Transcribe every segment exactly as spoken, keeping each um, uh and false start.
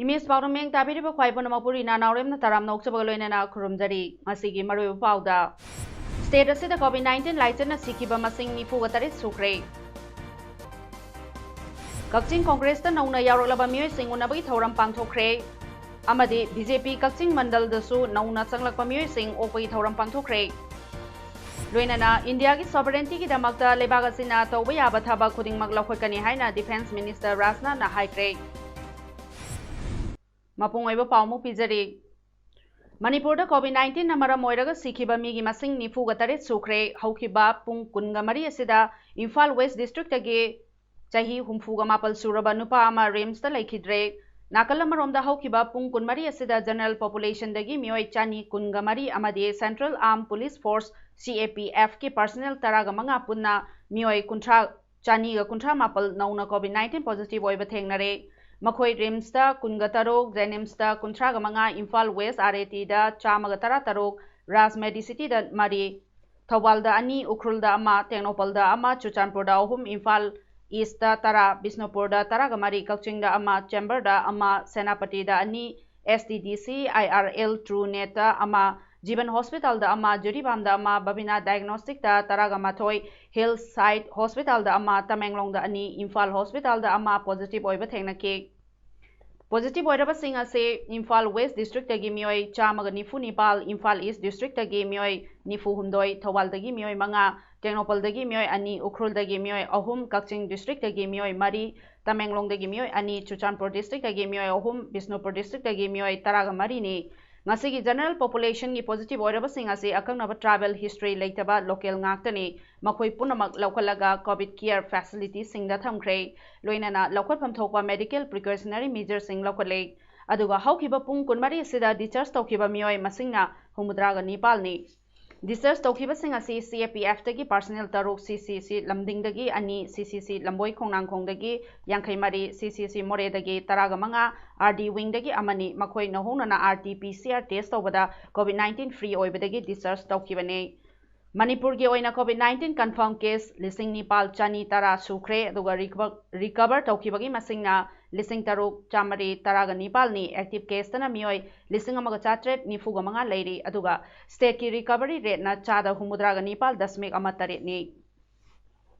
Image ꯄꯥꯎꯗꯝ ꯃꯌꯦꯛ ꯇꯥꯕꯤꯔꯤꯕ ꯈ꯭ꯋꯥꯏ ꯄꯨꯝꯅꯃꯛꯄꯨ ꯔꯤꯅꯥ ꯅꯥꯎꯔꯦꯝꯅ ꯇꯔꯥꯝꯅ ꯑꯣꯛꯆꯕꯒ ꯂꯣꯏꯅꯅ ꯈꯨꯔꯨꯝꯖꯔꯤ꯫ ꯉꯁꯤꯒꯤ ꯃꯔꯨꯑꯣꯏꯕ ꯄꯥꯎꯗ, ꯁ꯭ꯇꯦꯠ ꯑꯁꯤꯗ ꯀꯣꯚꯤꯗ ꯅꯥꯏꯟꯇꯤꯟ ꯂꯥꯏꯆꯠꯅ ꯁꯤꯈꯤꯕ ꯃꯁꯤꯡ ꯅꯤꯐꯨꯒ ꯇꯔꯦꯠ ꯁꯨꯈ꯭ꯔꯦ꯫ ꯀꯛꯆꯤꯡ ꯀꯣꯡꯒ꯭ꯔꯦꯁꯇ ꯅꯧꯅ ꯌꯥꯎꯔꯛꯂꯕ ꯃꯤꯑꯣꯏꯁꯤꯡ ꯎꯅꯕꯒꯤ ꯊꯧꯔꯝ ꯄꯥꯡꯊꯣꯛꯈ꯭ꯔꯦ꯫ ꯑꯃꯗꯤ ꯕꯤ ꯖꯦ ꯄꯤ ꯀꯛꯆꯤꯡ ꯃꯟꯗꯜꯗꯁꯨ ꯅꯧꯅ ꯆꯪꯂꯛꯄ ꯃꯤꯑꯣꯏꯁꯤꯡ ꯑꯣꯛꯄꯒꯤ ꯊꯧꯔꯝ ꯄꯥꯡꯊꯣꯛꯈ꯭ꯔꯦ꯫ ꯂꯣꯏꯅꯅ ꯏꯟꯗꯤꯌꯥꯒꯤ ꯁꯣꯚꯔꯦꯟꯇꯤꯒꯤꯗꯃꯛꯇ ꯂꯩꯕꯥꯛ ꯑꯁꯤꯅ ꯇꯧꯕ ꯌꯥꯕ ꯊꯕꯛ ꯈꯨꯗꯤꯡꯃꯛ ꯂꯧꯈꯠꯀꯅꯤ ꯍꯥꯏꯅ ꯗꯤꯐꯦꯟꯁ ꯃꯤꯅꯤꯁꯇꯔ ꯔꯥꯖꯅꯥꯊꯅ ꯍꯥꯏꯈ꯭ꯔꯦ꯫ ꯃꯄꯨꯡ ꯑꯣꯏꯕ ꯄꯥꯎ ꯑꯃꯨꯛ ꯄꯤꯖꯔꯤ꯫ ꯃꯅꯤꯄꯨꯔꯗ ꯀꯣꯚꯤꯗ ꯅꯥꯏꯟꯇꯤꯟꯅ ꯃꯔꯝ ꯑꯣꯏꯔꯒ ꯁꯤꯈꯤꯕ ꯃꯤꯒꯤ ꯃꯁꯤꯡ ꯅꯤꯐꯨꯒ ꯇꯔꯦꯠ ꯁꯨꯈ꯭ꯔꯦ꯫ ꯍꯧꯈꯤꯕ ꯄꯨꯡ ꯀꯨꯟꯒ ꯃꯔꯤ ꯑꯁꯤꯗ ꯏꯝꯐꯥꯜ ꯋꯦꯁ ꯗꯤꯁꯇ꯭ꯔꯤꯛꯇꯒꯤ ꯆꯍꯤ ꯍꯨꯝꯐꯨꯒ ꯃꯥꯄꯜ ꯁꯨꯔꯕ ꯅꯨꯄꯥ ꯑꯃ ꯔꯤꯝꯁꯇ ꯂꯩꯈꯤꯗ꯭ꯔꯦ꯫ ꯅꯥꯀꯜ ꯑꯃꯔꯣꯝꯗ, ꯍꯧꯈꯤꯕ ꯄꯨꯡ ꯀꯨꯟꯃꯔꯤ ꯑꯁꯤꯗ ꯖꯦꯅꯔꯦꯜ ꯄꯣꯄꯨꯂꯦꯁꯟꯗꯒꯤ ꯃꯤꯑꯣꯏ ꯆꯅꯤ ꯀꯨꯟꯒ ꯃꯔꯤ ꯑꯃꯗꯤ ꯁꯦꯟꯇ꯭ꯔꯦꯜ ꯑꯥꯔꯝ ꯄꯨꯂꯤꯁ ꯐꯣꯔꯁ, ꯁꯤ ꯑꯦ ꯄꯤ ꯑꯦꯐꯀꯤ ꯄꯔꯁꯅꯦꯜ ꯇꯔꯥꯒ ꯃꯉꯥ ꯄꯨꯟꯅ ꯃꯤꯑꯣꯏ ꯀꯨꯟꯊ꯭ꯔꯥ, ꯆꯅꯤꯒ ꯀꯨꯟꯊ꯭ꯔꯥ ꯃꯥꯄꯜ ꯅꯧꯅ ꯀꯣꯚꯤꯗ ꯅꯥꯏꯟꯇꯤꯟ ꯄꯣꯖꯤꯇꯤꯚ ꯑꯣꯏꯕ ꯊꯦꯡꯅꯔꯦ꯫ ꯃꯈꯣꯏ ꯔꯤꯝꯁꯇ ꯀꯨꯟꯒ ꯇꯔꯨꯛ, ꯖꯦꯅꯤꯝꯁꯇ ꯀꯨꯟꯊ꯭ꯔꯥꯒ ꯃꯉꯥ, ꯏꯝꯐꯥꯜ ꯋꯦꯁ ꯑꯥꯔ ꯑꯦ ꯇꯤꯗ ꯆꯥꯝꯃꯒ ꯇꯔꯥ ꯇꯔꯨꯛ, ꯔꯥꯖ ꯃꯦꯗꯤꯁꯤꯇꯤꯗ ꯃꯔꯤ, ꯊꯧꯕꯥꯜꯗ ꯑꯅꯤ, ꯎꯈ꯭ꯔꯨꯜꯗ ꯑꯃ, ꯇꯦꯡꯅꯧꯄꯜꯗ ꯑꯃ, ꯆꯨꯔꯆꯥꯟꯄꯨꯔꯗ ꯑꯍꯨꯝ, ꯏꯝꯐꯥꯜ ꯏꯁꯇ ꯇꯔꯥ, ꯕꯤꯁꯅꯨꯄꯨꯔꯗ ꯇꯔꯥꯒ ꯃꯔꯤ, ꯀꯛꯆꯤꯡꯗ ꯑꯃ, ꯆꯦꯝꯕꯔꯗ ꯑꯃ, ꯁꯦꯅꯥꯄꯇꯤꯗ ꯑꯅꯤ, ꯑꯦꯁ ꯇꯤ ꯗꯤ ꯁꯤ, ꯑꯥꯏ ꯑꯥꯔ ꯑꯦꯜ, ꯇ꯭ꯔꯨ ꯅꯦꯠꯇ ꯑꯃ, ꯖꯤꯕꯟ ꯍꯣꯁꯄꯤꯇꯥꯜꯗ ꯑꯃ, ꯖꯤꯔꯤꯕꯥꯝꯗ ꯑꯃ, ꯕꯕꯤꯅꯥ ꯗꯥꯏꯒꯅꯣꯁꯇꯤꯛꯇ ꯇꯔꯥꯒ ꯃꯥꯊꯣꯏ, ꯍꯤꯜ ꯁꯥꯏꯠ ꯍꯣꯁꯄꯤꯇꯥꯜꯗ ꯑꯃ, ꯇꯃꯦꯡꯂꯣꯡꯗ ꯑꯅꯤ, ꯏꯝꯐꯥꯜ ꯍꯣꯁꯄꯤꯇꯥꯜꯗ ꯑꯃ ꯄꯣꯖꯤꯇꯤꯚ ꯑꯣꯏꯕ ꯊꯦꯡꯅꯈꯤ꯫ ꯄꯣꯖꯤꯇꯤꯚ ꯑꯣꯏꯔꯕꯁꯤꯡ ꯑꯁꯤ ꯏꯝꯐꯥꯜ ꯋꯦꯁ ꯗꯤꯁꯇ꯭ꯔꯤꯛꯇꯒꯤ ꯃꯤꯑꯣꯏ ꯆꯥꯝꯃꯒ ꯅꯤꯐꯨ ꯅꯤꯄꯥꯜ, ꯏꯝꯐꯥꯜ ꯏꯁ ꯗꯤꯁꯇ꯭ꯔꯤꯛꯇꯒꯤ ꯃꯤꯑꯣꯏ ꯅꯤꯐꯨ ꯍꯨꯝꯗꯣꯏ, ꯊꯧꯕꯥꯜꯗꯒꯤ ꯃꯤꯑꯣꯏ ꯃꯉꯥ, ꯇꯦꯡꯅꯧꯄꯜꯗꯒꯤ ꯃꯤꯑꯣꯏ ꯑꯅꯤ, ꯎꯈ꯭ꯔꯨꯜꯗꯒꯤ ꯃꯤꯑꯣꯏ ꯑꯍꯨꯝ, ꯀꯛꯆꯤꯡ ꯗꯤꯁꯇ꯭ꯔꯤꯛꯇꯒꯤ ꯃꯤꯑꯣꯏ ꯃꯔꯤ, ꯇꯃꯦꯡꯂꯣꯡꯗꯒꯤ ꯃꯤꯑꯣꯏ ꯑꯅꯤ, ꯆꯨꯔꯆꯥꯟꯄꯨꯔ ꯗꯤꯁꯇ꯭ꯔꯤꯛꯇꯒꯤ ꯃꯤꯑꯣꯏ ꯑꯍꯨꯝ, ꯕꯤꯁꯅꯨꯄꯨꯔ ꯗꯤꯁꯇ꯭ꯔꯤꯛꯇꯒꯤ ꯃꯤꯑꯣꯏ ꯇꯔꯥꯒ ꯃꯔꯤꯅꯤ꯫ ꯉꯁꯤꯒꯤ general population ꯒꯤ positive ꯑꯣꯏꯔꯕꯁꯤꯡ ꯑꯁꯤ ꯑꯀꯛꯅꯕ travel history ꯂꯩꯇꯕ local ꯉꯥꯛꯇꯅꯤ꯫ ꯃꯈꯣꯏ ꯄꯨꯝꯅꯃꯛ ꯂꯧꯈꯠꯂꯒ COVID care facility ꯁꯤꯡꯗ ꯊꯝꯈ꯭ꯔꯦ꯫ ꯂꯣꯏꯅꯅ ꯂꯧꯈꯠꯐꯝ ꯊꯣꯛꯄ medical precautionary measure ꯁꯤꯡ ꯂꯧꯈꯠꯂꯦ꯫ ꯑꯗꯨꯒ ꯍꯧꯈꯤꯕ ꯄꯨꯡ ꯀꯨꯟꯃꯔꯤ ꯑꯁꯤꯗ discharge ꯇꯧꯈꯤꯕ ꯃꯤꯑꯣꯏ ꯃꯁꯤꯡꯅ ꯍꯨꯝꯐꯨꯇꯔꯥꯒ ꯅꯤꯄꯥꯜꯅꯤ꯫ Discharge ꯇꯧꯈꯤꯕꯁꯤꯡ ꯑꯁꯤ CAPF ꯇꯒꯤ personnel ꯇꯔꯨꯛ, CCC ꯂꯝꯗꯤꯡꯗꯒꯤ ꯑꯅꯤ, CCC ꯂꯝꯕꯣꯏ ꯈꯣꯡꯅꯥꯡꯈꯣꯡꯗꯒꯤ ꯌꯥꯡꯈꯩ ꯃꯔꯤ, CCC ꯃꯣꯔꯦꯗꯒꯤ ꯇꯔꯥꯒ ꯃꯉꯥ, RD wing ꯗꯒꯤ ꯑꯃꯅꯤ꯫ ꯃꯈꯣꯏ ꯅꯧꯍꯧꯅꯅ RT PCR test ꯇꯧꯕꯗ COVID nineteen free ꯑꯣꯏꯕꯗꯒꯤ discharge ꯇꯧꯈꯤꯕꯅꯤ꯫ ꯃꯅꯤꯄꯨꯔꯒꯤ ꯑꯣꯏꯅ COVID nineteen confirm case ꯂꯤꯁꯤꯡ ꯅꯤꯄꯥꯜ ꯆꯅꯤ ꯇꯔꯥ ꯁꯨꯈ꯭ꯔꯦ, ꯑꯗꯨꯒ recover, recover ꯇꯧꯈꯤꯕꯒꯤ ꯃꯁꯤꯡꯅ ꯂꯤꯁꯤꯡ ꯇꯔꯨꯛ ꯆꯥꯃꯔꯤ ꯇꯔꯥꯒ ꯅꯤꯄꯥꯜꯅꯤ꯫ Active case ꯇꯅ ꯃꯤꯑꯣꯏ ꯂꯤꯁꯤꯡ ꯑꯃꯒ ꯆꯥꯇ꯭ꯔꯦꯠ ꯅꯤꯐꯨꯒ ꯃꯉꯥ ꯂꯩꯔꯤ, ꯑꯗꯨꯒ state ꯀꯤ recovery rate ꯅ ꯆꯥꯗ ꯍꯨꯝꯐꯨꯇꯔꯥꯒ ꯅꯤꯄꯥꯜ ꯗꯁꯃꯤꯛ ꯑꯃ ꯇꯔꯦꯠꯅꯤ꯫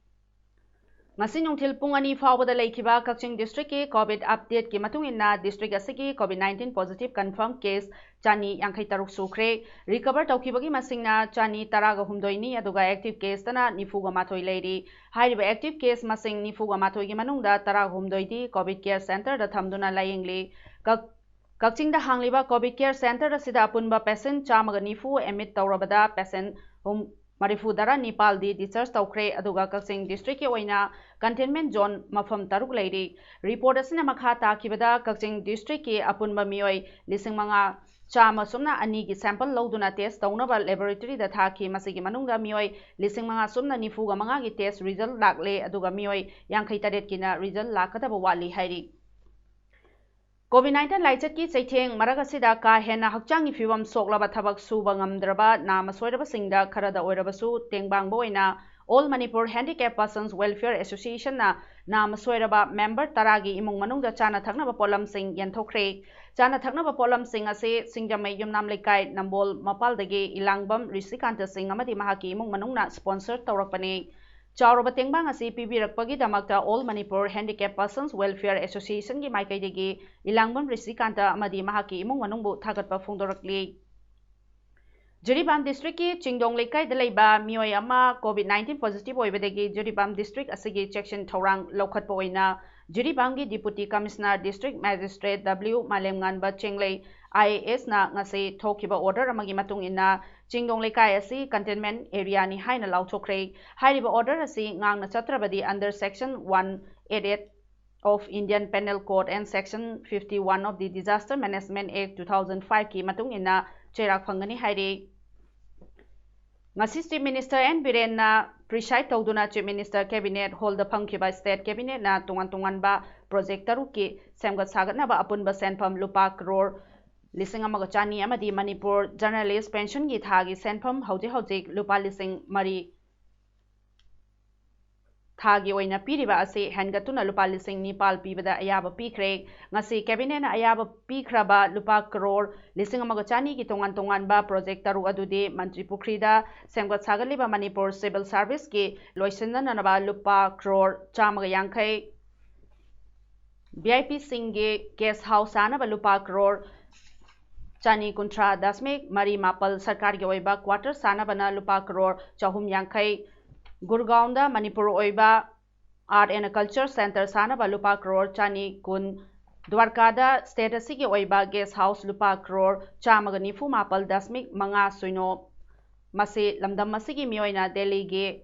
ꯉꯁꯤ ꯅꯨꯡꯊꯤꯜ ꯄꯨꯡ ꯑꯅꯤ ꯐꯥꯎꯕꯗ ꯂꯩꯈꯤꯕ ꯀꯛꯆꯤꯡ district ꯀꯤ COVID update ꯀꯤ ꯃꯇꯨꯡ ꯏꯟꯅ, district ꯑꯁꯤꯒꯤ COVID nineteen positive confirm case ꯆꯅꯤ ꯌꯥꯡꯈꯩ ꯇꯔꯨꯛ ꯁꯨꯈ꯭ꯔꯦ꯫ Recover ꯇꯧꯈꯤꯕꯒꯤ ꯃꯁꯤꯡꯅ ꯆꯅꯤ ꯇꯔꯥꯒ ꯍꯨꯝꯗꯣꯏꯅꯤ, ꯑꯗꯨꯒ active case ꯇꯅ ꯅꯤꯐꯨꯒ ꯃꯥꯊꯣꯏ ꯂꯩꯔꯤ꯫ ꯍꯥꯏꯔꯤꯕ active case ꯃꯁꯤꯡ ꯅꯤꯐꯨꯒ ꯃꯥꯊꯣꯏꯒꯤ ꯃꯅꯨꯡꯗ ꯇꯔꯥꯍꯨꯝꯗꯣꯏꯗꯤ COVID care centre ꯗ ꯊꯝꯗꯨꯅ ꯂꯥꯌꯦꯡꯂꯤ꯫ ꯀꯛ-, ꯀꯛꯆꯤꯡꯗ ꯍꯥꯡꯂꯤꯕ COVID care centre ꯑꯁꯤꯗ ꯑꯄꯨꯟꯕ patient ꯆꯥꯝꯃꯒ ꯅꯤꯐꯨ admit ꯇꯧꯔꯕꯗ patient ꯍꯨꯝ-, ꯃꯔꯤꯐꯨꯇꯔꯥ ꯅꯤꯄꯥꯜꯗꯤ discharge ꯇꯧꯈ꯭ꯔꯦ, ꯑꯗꯨꯒ ꯀꯛꯆꯤꯡ district ꯀꯤ ꯑꯣꯏꯅ containment zone ꯃꯐꯝ ꯇꯔꯨꯛ ꯂꯩꯔꯤ꯫ Report ꯑꯁꯤꯅ ꯃꯈꯥ ꯇꯥꯈꯤꯕꯗ, ꯀꯛꯆꯤꯡ district ꯀꯤ ꯑꯄꯨꯟꯕ ꯃꯤꯑꯣꯏ ꯂꯤꯁꯤꯡ ꯃꯉꯥ ꯆꯥꯝꯃ ꯁꯨꯞꯅ ꯑꯅꯤꯒꯤ sample ꯂꯧꯗꯨꯅ test ꯇꯧꯅꯕ laboratory ꯗ ꯊꯥꯈꯤ꯫ ꯃꯁꯤꯒꯤ ꯃꯅꯨꯡꯗ ꯃꯤꯑꯣꯏ ꯂꯤꯁꯤꯡ ꯃꯉꯥ ꯁꯨꯞꯅ ꯅꯤꯐꯨꯒ ꯃꯉꯥꯒꯤ test result ꯂꯥꯛꯂꯦ, ꯑꯗꯨꯒ ꯃꯤꯑꯣꯏ ꯌꯥꯡꯈꯩ ꯇꯔꯦꯠꯀꯤꯅ result ꯂꯥꯛꯀꯗꯕ ꯋꯥꯠꯂꯤ ꯍꯥꯏꯔꯤ꯫ COVID nineteen ꯂꯥꯏꯆꯠꯀꯤ ꯆꯩꯊꯦꯡ ꯃꯔꯛ ꯑꯁꯤꯗ ꯀꯥ ꯍꯦꯟꯅ ꯍꯛꯆꯥꯡꯒꯤ ꯐꯤꯕꯝ ꯁꯣꯛꯂꯕ, ꯊꯕꯛ ꯁꯨꯕ ꯉꯝꯗ꯭ꯔꯕ, ꯅꯥꯝꯃ ꯁꯣꯏꯔꯕꯁꯤꯡꯗ ꯈꯔꯗ ꯑꯣꯏꯔꯕꯁꯨ ꯇꯦꯡꯕꯥꯡꯕ ꯑꯣꯏꯅ All Manipur Handicap Persons Welfare Association ꯅ ꯅꯥꯝꯃ ꯁꯣꯏꯔꯕ member ꯇꯔꯥꯒꯤ ꯏꯃꯨꯡ ꯃꯅꯨꯡꯗ ꯆꯥꯅ ꯊꯛꯅꯕ ꯄꯣꯠꯂꯝꯁꯤꯡ ꯌꯦꯟꯊꯣꯛꯈ꯭ꯔꯦ꯫ ꯆꯥꯅ ꯊꯛꯅꯕ ꯄꯣꯠꯂꯝꯁꯤꯡ ꯑꯁꯤ ꯁꯤꯡꯖꯃꯩ ꯌꯨꯝꯅꯥꯝ ꯂꯩꯀꯥꯏ ꯅꯝꯕꯣꯜ ꯃꯄꯥꯜꯗꯒꯤ ꯏꯂꯥꯡꯕꯝ ꯔꯤꯁꯤꯀꯥꯟꯇ ꯁꯤꯡ ꯑꯃꯗꯤ ꯃꯍꯥꯛꯀꯤ ꯏꯃꯨꯡ ꯃꯅꯨꯡꯅ sponsor ꯇꯧꯔꯛꯄꯅꯤ꯫ ꯆꯥꯎꯔꯕ ꯇꯦꯡꯕꯥꯡ ꯑꯁꯤ ꯄꯤꯕꯤꯔꯛꯄꯒꯤꯗꯃꯛꯇ All Manipur Handicap Persons Welfare Association ꯒꯤ ꯃꯥꯏꯀꯩꯗꯒꯤ ꯏꯂꯥꯡꯕꯝ ꯔꯤꯁꯤꯀꯥꯟꯇ ꯑꯃꯗꯤ ꯃꯍꯥꯛꯀꯤ ꯏꯃꯨꯡ ꯃꯅꯨꯡꯕꯨ ꯊꯥꯒꯠꯄ ꯐꯣꯡꯗꯣꯔꯛꯂꯤ꯫ ꯖꯤꯔꯤꯕꯥꯝ district ꯀꯤ ꯆꯤꯡꯗꯣꯡ ꯂꯩꯀꯥꯏꯗ ꯂꯩꯕ ꯃꯤꯑꯣꯏ ꯑꯃ COVID nineteen positive ꯑꯣꯏꯕꯗꯒꯤ Jiribam district ꯑꯁꯤꯒꯤ ꯆꯦꯛꯁꯤꯟ ꯊꯧꯔꯥꯡ ꯂꯧꯈꯠꯄ ꯑꯣꯏꯅ ꯖꯤꯔꯤꯕꯥꯝꯒꯤ Deputy Commissioner District Magistrate W ꯃꯥꯂꯦꯝꯉꯥꯟꯕ ꯆꯦꯡꯂꯩ IAS ꯅ ꯉꯁꯤ ꯊꯣꯛꯈꯤꯕ order ꯑꯃꯒꯤ ꯃꯇꯨꯡ ꯏꯟꯅ, ꯆꯤꯡꯗꯣꯡ ꯂꯩꯀꯥꯏ ꯑꯁꯤ containment area ꯅꯤ ꯍꯥꯏꯅ ꯂꯥꯎꯊꯣꯛꯈ꯭ꯔꯦ꯫ ꯍꯥꯏꯔꯤꯕ order ꯑꯁꯤ ꯉꯥꯛꯅ ꯆꯠꯇ꯭ꯔꯕꯗꯤ under section one eight eight of Indian Penal Code and section fifty one of the Disaster Management Act two thousand five ꯀꯤ ꯃꯇꯨꯡ ꯏꯟꯅ ꯆꯩꯔꯥꯛ ꯐꯪꯒꯅꯤ ꯍꯥꯏꯔꯤ꯫ ꯉꯁꯤ Chief Minister N ꯕꯤꯔꯦꯟꯅ preside ꯇꯧꯗꯨꯅ Chief Minister Cabinet Hall ꯗ ꯐꯝꯈꯤꯕ State Cabinet ꯅ ꯇꯣꯉꯥꯟ ꯇꯣꯉꯥꯟꯕ project ꯇꯔꯨꯛꯀꯤ ꯁꯦꯝꯒꯠ ꯁꯥꯒꯠꯅꯕ ꯑꯄꯨꯟꯕ ꯁꯦꯟꯐꯝ ꯂꯨꯄꯥ ꯀꯔꯣꯔ ꯂꯤꯁꯤꯡ ꯑꯃꯒ ꯆꯅꯤ ꯑꯃꯗꯤ ꯃꯅꯤꯄꯨꯔ journalist pension ꯒꯤ ꯊꯥꯒꯤ ꯁꯦꯟꯐꯝ ꯍꯧꯖꯤꯛ ꯍꯧꯖꯤꯛ ꯂꯨꯄꯥ ꯂꯤꯁꯤꯡ ꯃꯔꯤ ꯊꯥꯒꯤ ꯑꯣꯏꯅ ꯄꯤꯔꯤꯕ ꯑꯁꯤ ꯍꯦꯟꯒꯠꯇꯨꯅ ꯂꯨꯄꯥ ꯂꯤꯁꯤꯡ ꯅꯤꯄꯥꯜ ꯄꯤꯕꯗ ꯑꯌꯥꯕ ꯄꯤꯈ꯭ꯔꯦ꯫ ꯉꯁꯤ Cabinet ꯅ ꯑꯌꯥꯕ ꯄꯤꯈ꯭ꯔꯕ ꯂꯨꯄꯥ ꯀꯔꯣꯔ ꯂꯤꯁꯤꯡ ꯑꯃꯒ ꯆꯅꯤꯒꯤ ꯇꯣꯉꯥꯟ ꯇꯣꯉꯥꯟꯕ project ꯇꯔꯨꯛ ꯑꯗꯨꯗꯤ ꯃꯟꯇ꯭ꯔꯤ ꯄꯨꯈ꯭ꯔꯤꯗ ꯁꯦꯝꯒꯠ ꯁꯥꯒꯠꯂꯤꯕ ꯃꯅꯤꯄꯨꯔ Civil Service ꯀꯤ ꯂꯣꯏꯁꯤꯟꯅꯅꯕ ꯂꯨꯄꯥ ꯀꯔꯣꯔ ꯆꯥꯝꯃꯒ ꯌꯥꯡꯈꯩ, VIP ꯁꯤꯡꯒꯤ guest house ꯁꯥꯅꯕ ꯂꯨꯄꯥ ꯀꯔꯣꯔ ꯆꯅꯤ ꯀꯨꯟꯊ꯭ꯔꯥ ꯗꯁꯃꯤꯛ ꯃꯔꯤ ꯃꯥꯄꯜ, ꯁꯔꯀꯥꯔꯒꯤ ꯑꯣꯏꯕ quarter ꯁꯥꯅꯕꯅ ꯂꯨꯄꯥ ꯀꯔꯣꯔ ꯆꯍꯨꯝ ꯌꯥꯡꯈꯩ, ꯒꯨꯔꯒꯥꯎꯟꯗ ꯃꯅꯤꯄꯨꯔ ꯑꯣꯏꯕ Art and Culture Centre ꯁꯥꯅꯕ ꯂꯨꯄꯥ ꯀꯔꯣꯔ ꯆꯅꯤ ꯀꯨꯟ, ꯗ꯭ꯋꯥꯔꯀꯥꯗ state ꯑꯁꯤꯒꯤ ꯑꯣꯏꯕ guest house ꯂꯨꯄꯥ ꯀꯔꯣꯔ ꯆꯥꯝꯃꯒ ꯅꯤꯐꯨ ꯃꯥꯄꯜ ꯗꯁꯃꯤꯛ ꯃꯉꯥ ꯁꯤꯅꯣ꯫ ꯃꯁꯤ ꯂꯝꯗꯝ ꯑꯁꯤꯒꯤ ꯃꯤꯑꯣꯏꯅ ꯗꯦꯜꯂꯤꯒꯤ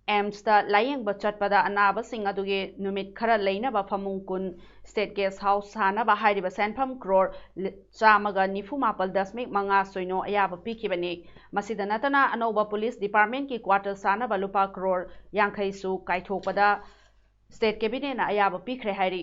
AIIMS ꯇ ꯂꯥꯌꯦꯡꯕ ꯆꯠꯄꯗ ꯑꯅꯥꯕꯁꯤꯡ ꯑꯗꯨꯒꯤ ꯅꯨꯃꯤꯠ ꯈꯔ ꯂꯩꯅꯕ ꯐꯃꯨꯡ ꯀꯨꯟ, state guest house ꯁꯥꯅꯕ ꯍꯥꯏꯔꯤꯕ ꯁꯦꯟꯐꯝ ꯀꯔꯣꯔ ꯆꯥꯝꯃꯒ ꯅꯤꯐꯨ ꯃꯥꯄꯜ ꯗꯁꯃꯤꯛ ꯃꯉꯥ ꯁꯤꯅꯣ ꯑꯌꯥꯕ ꯄꯤꯈꯤꯕꯅꯤ꯫ ꯃꯁꯤꯗ ꯅꯠꯇꯅ ꯑꯅꯧꯕ police department ꯀꯤ quarter ꯁꯥꯅꯕ ꯂꯨꯄꯥ ꯀꯔꯣꯔ ꯌꯥꯡꯈꯩꯁꯨ ꯀꯥꯏꯊꯣꯛꯄꯗ state cabinet ꯅ ꯑꯌꯥꯕ ꯄꯤꯈ꯭ꯔꯦ ꯍꯥꯏꯔꯤ꯫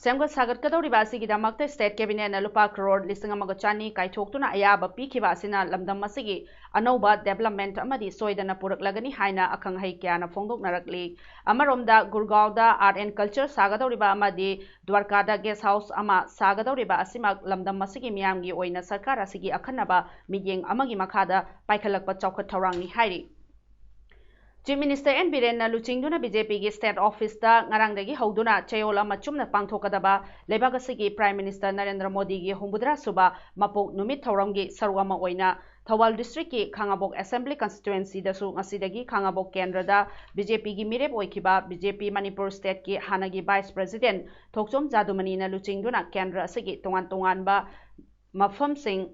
ꯁꯦꯝꯒꯠ ꯁꯥꯒꯠꯀꯗꯧꯔꯤꯕ ꯑꯁꯤꯒꯤꯗꯃꯛꯇ state cabinet ꯅ ꯂꯨꯄꯥ ꯀꯔꯣꯔ ꯂꯤꯁꯤꯡ ꯑꯃꯒ ꯆꯅꯤ ꯀꯥꯏꯊꯣꯛꯇꯨꯅ ꯑꯌꯥꯕ ꯄꯤꯈꯤꯕ ꯑꯁꯤꯅ ꯂꯝꯗꯝ ꯑꯁꯤꯒꯤ ꯑꯅꯧꯕ development ꯑꯃꯗꯤ ꯁꯣꯏꯗꯅ ꯄꯨꯔꯛꯂꯒꯅꯤ ꯍꯥꯏꯅ ꯑꯈꯪ ꯑꯍꯩ ꯀꯌꯥꯅ ꯐꯣꯡꯗꯣꯛꯅꯔꯛꯂꯤ꯫ ꯑꯃꯔꯣꯝꯗ ꯒꯨꯔꯒꯥꯎꯗ Art and Culture ꯁꯥꯒꯗꯧꯔꯤꯕ ꯑꯃꯗꯤ ꯗ꯭ꯋꯥꯔꯀꯥꯗ guest house ꯑꯃ ꯁꯥꯒꯗꯧꯔꯤꯕ ꯑꯁꯤꯃꯛ ꯂꯝꯗꯝ ꯑꯁꯤꯒꯤ ꯃꯤꯌꯥꯝꯒꯤ ꯑꯣꯏꯅ ꯁꯔꯀꯥꯔ ꯑꯁꯤꯒꯤ ꯑꯈꯟꯅꯕ ꯃꯤꯠꯌꯦꯡ ꯑꯃꯒꯤ ꯃꯈꯥꯗ ꯄꯥꯏꯈꯠꯂꯛꯄ ꯆꯥꯎꯈꯠ ꯊꯧꯔꯥꯡꯅꯤ ꯍꯥꯏꯔꯤ꯫ Chief Minister N ꯕꯤꯔꯦꯟꯅ ꯂꯨꯆꯤꯡꯗꯨꯅ BJP ꯒꯤ state office ꯇ ꯉꯔꯥꯡꯗꯒꯤ ꯍꯧꯗꯨꯅ ꯆꯌꯣꯜ ꯑꯃ ꯆꯨꯞꯅ ꯄꯥꯡꯊꯣꯛꯀꯗꯕ ꯂꯩꯕꯥꯛ ꯑꯁꯤꯒꯤ Prime Minister ꯅꯔꯦꯟꯗ꯭ꯔ ꯃꯣꯗꯤꯒꯤ ꯍꯨꯝꯐꯨꯇꯔꯥ ꯁꯨꯕ ꯃꯄꯣꯛ ꯅꯨꯃꯤꯠ ꯊꯧꯔꯝꯒꯤ ꯁꯔꯨꯛ ꯑꯃ ꯑꯣꯏꯅ ꯊꯧꯕꯥꯜ ꯗꯤꯁꯇ꯭ꯔꯤꯛꯀꯤ ꯈꯥꯉꯕꯣꯛ ꯑꯦꯁꯦꯝꯕ꯭ꯂꯤ ꯀꯟꯁꯇꯤꯇ꯭ꯋꯦꯟꯁꯤꯗꯁꯨ ꯉꯁꯤꯗꯒꯤ ꯈꯥꯉꯕꯣꯛ ꯀꯦꯟꯗ꯭ꯔꯗ ꯕꯤ ꯖꯦ ꯄꯤꯒꯤ ꯃꯤꯔꯦꯞ ꯑꯣꯏꯈꯤꯕ ꯕꯤ ꯖꯦ ꯄꯤ ꯃꯅꯤꯄꯨꯔ ꯁ꯭ꯇꯦꯠꯀꯤ ꯍꯥꯟꯅꯒꯤ ꯚꯥꯏꯁ ꯄ꯭ꯔꯦꯁꯤꯗꯦꯟꯠ ꯊꯣꯛꯆꯣꯝ ꯖꯥꯗꯨꯃꯅꯤꯅ ꯂꯨꯆꯤꯡꯗꯨꯅ ꯀꯦꯟꯗ꯭ꯔ ꯑꯁꯤꯒꯤ ꯇꯣꯉꯥꯟ ꯇꯣꯉꯥꯟꯕ ꯃꯐꯝꯁꯤꯡ,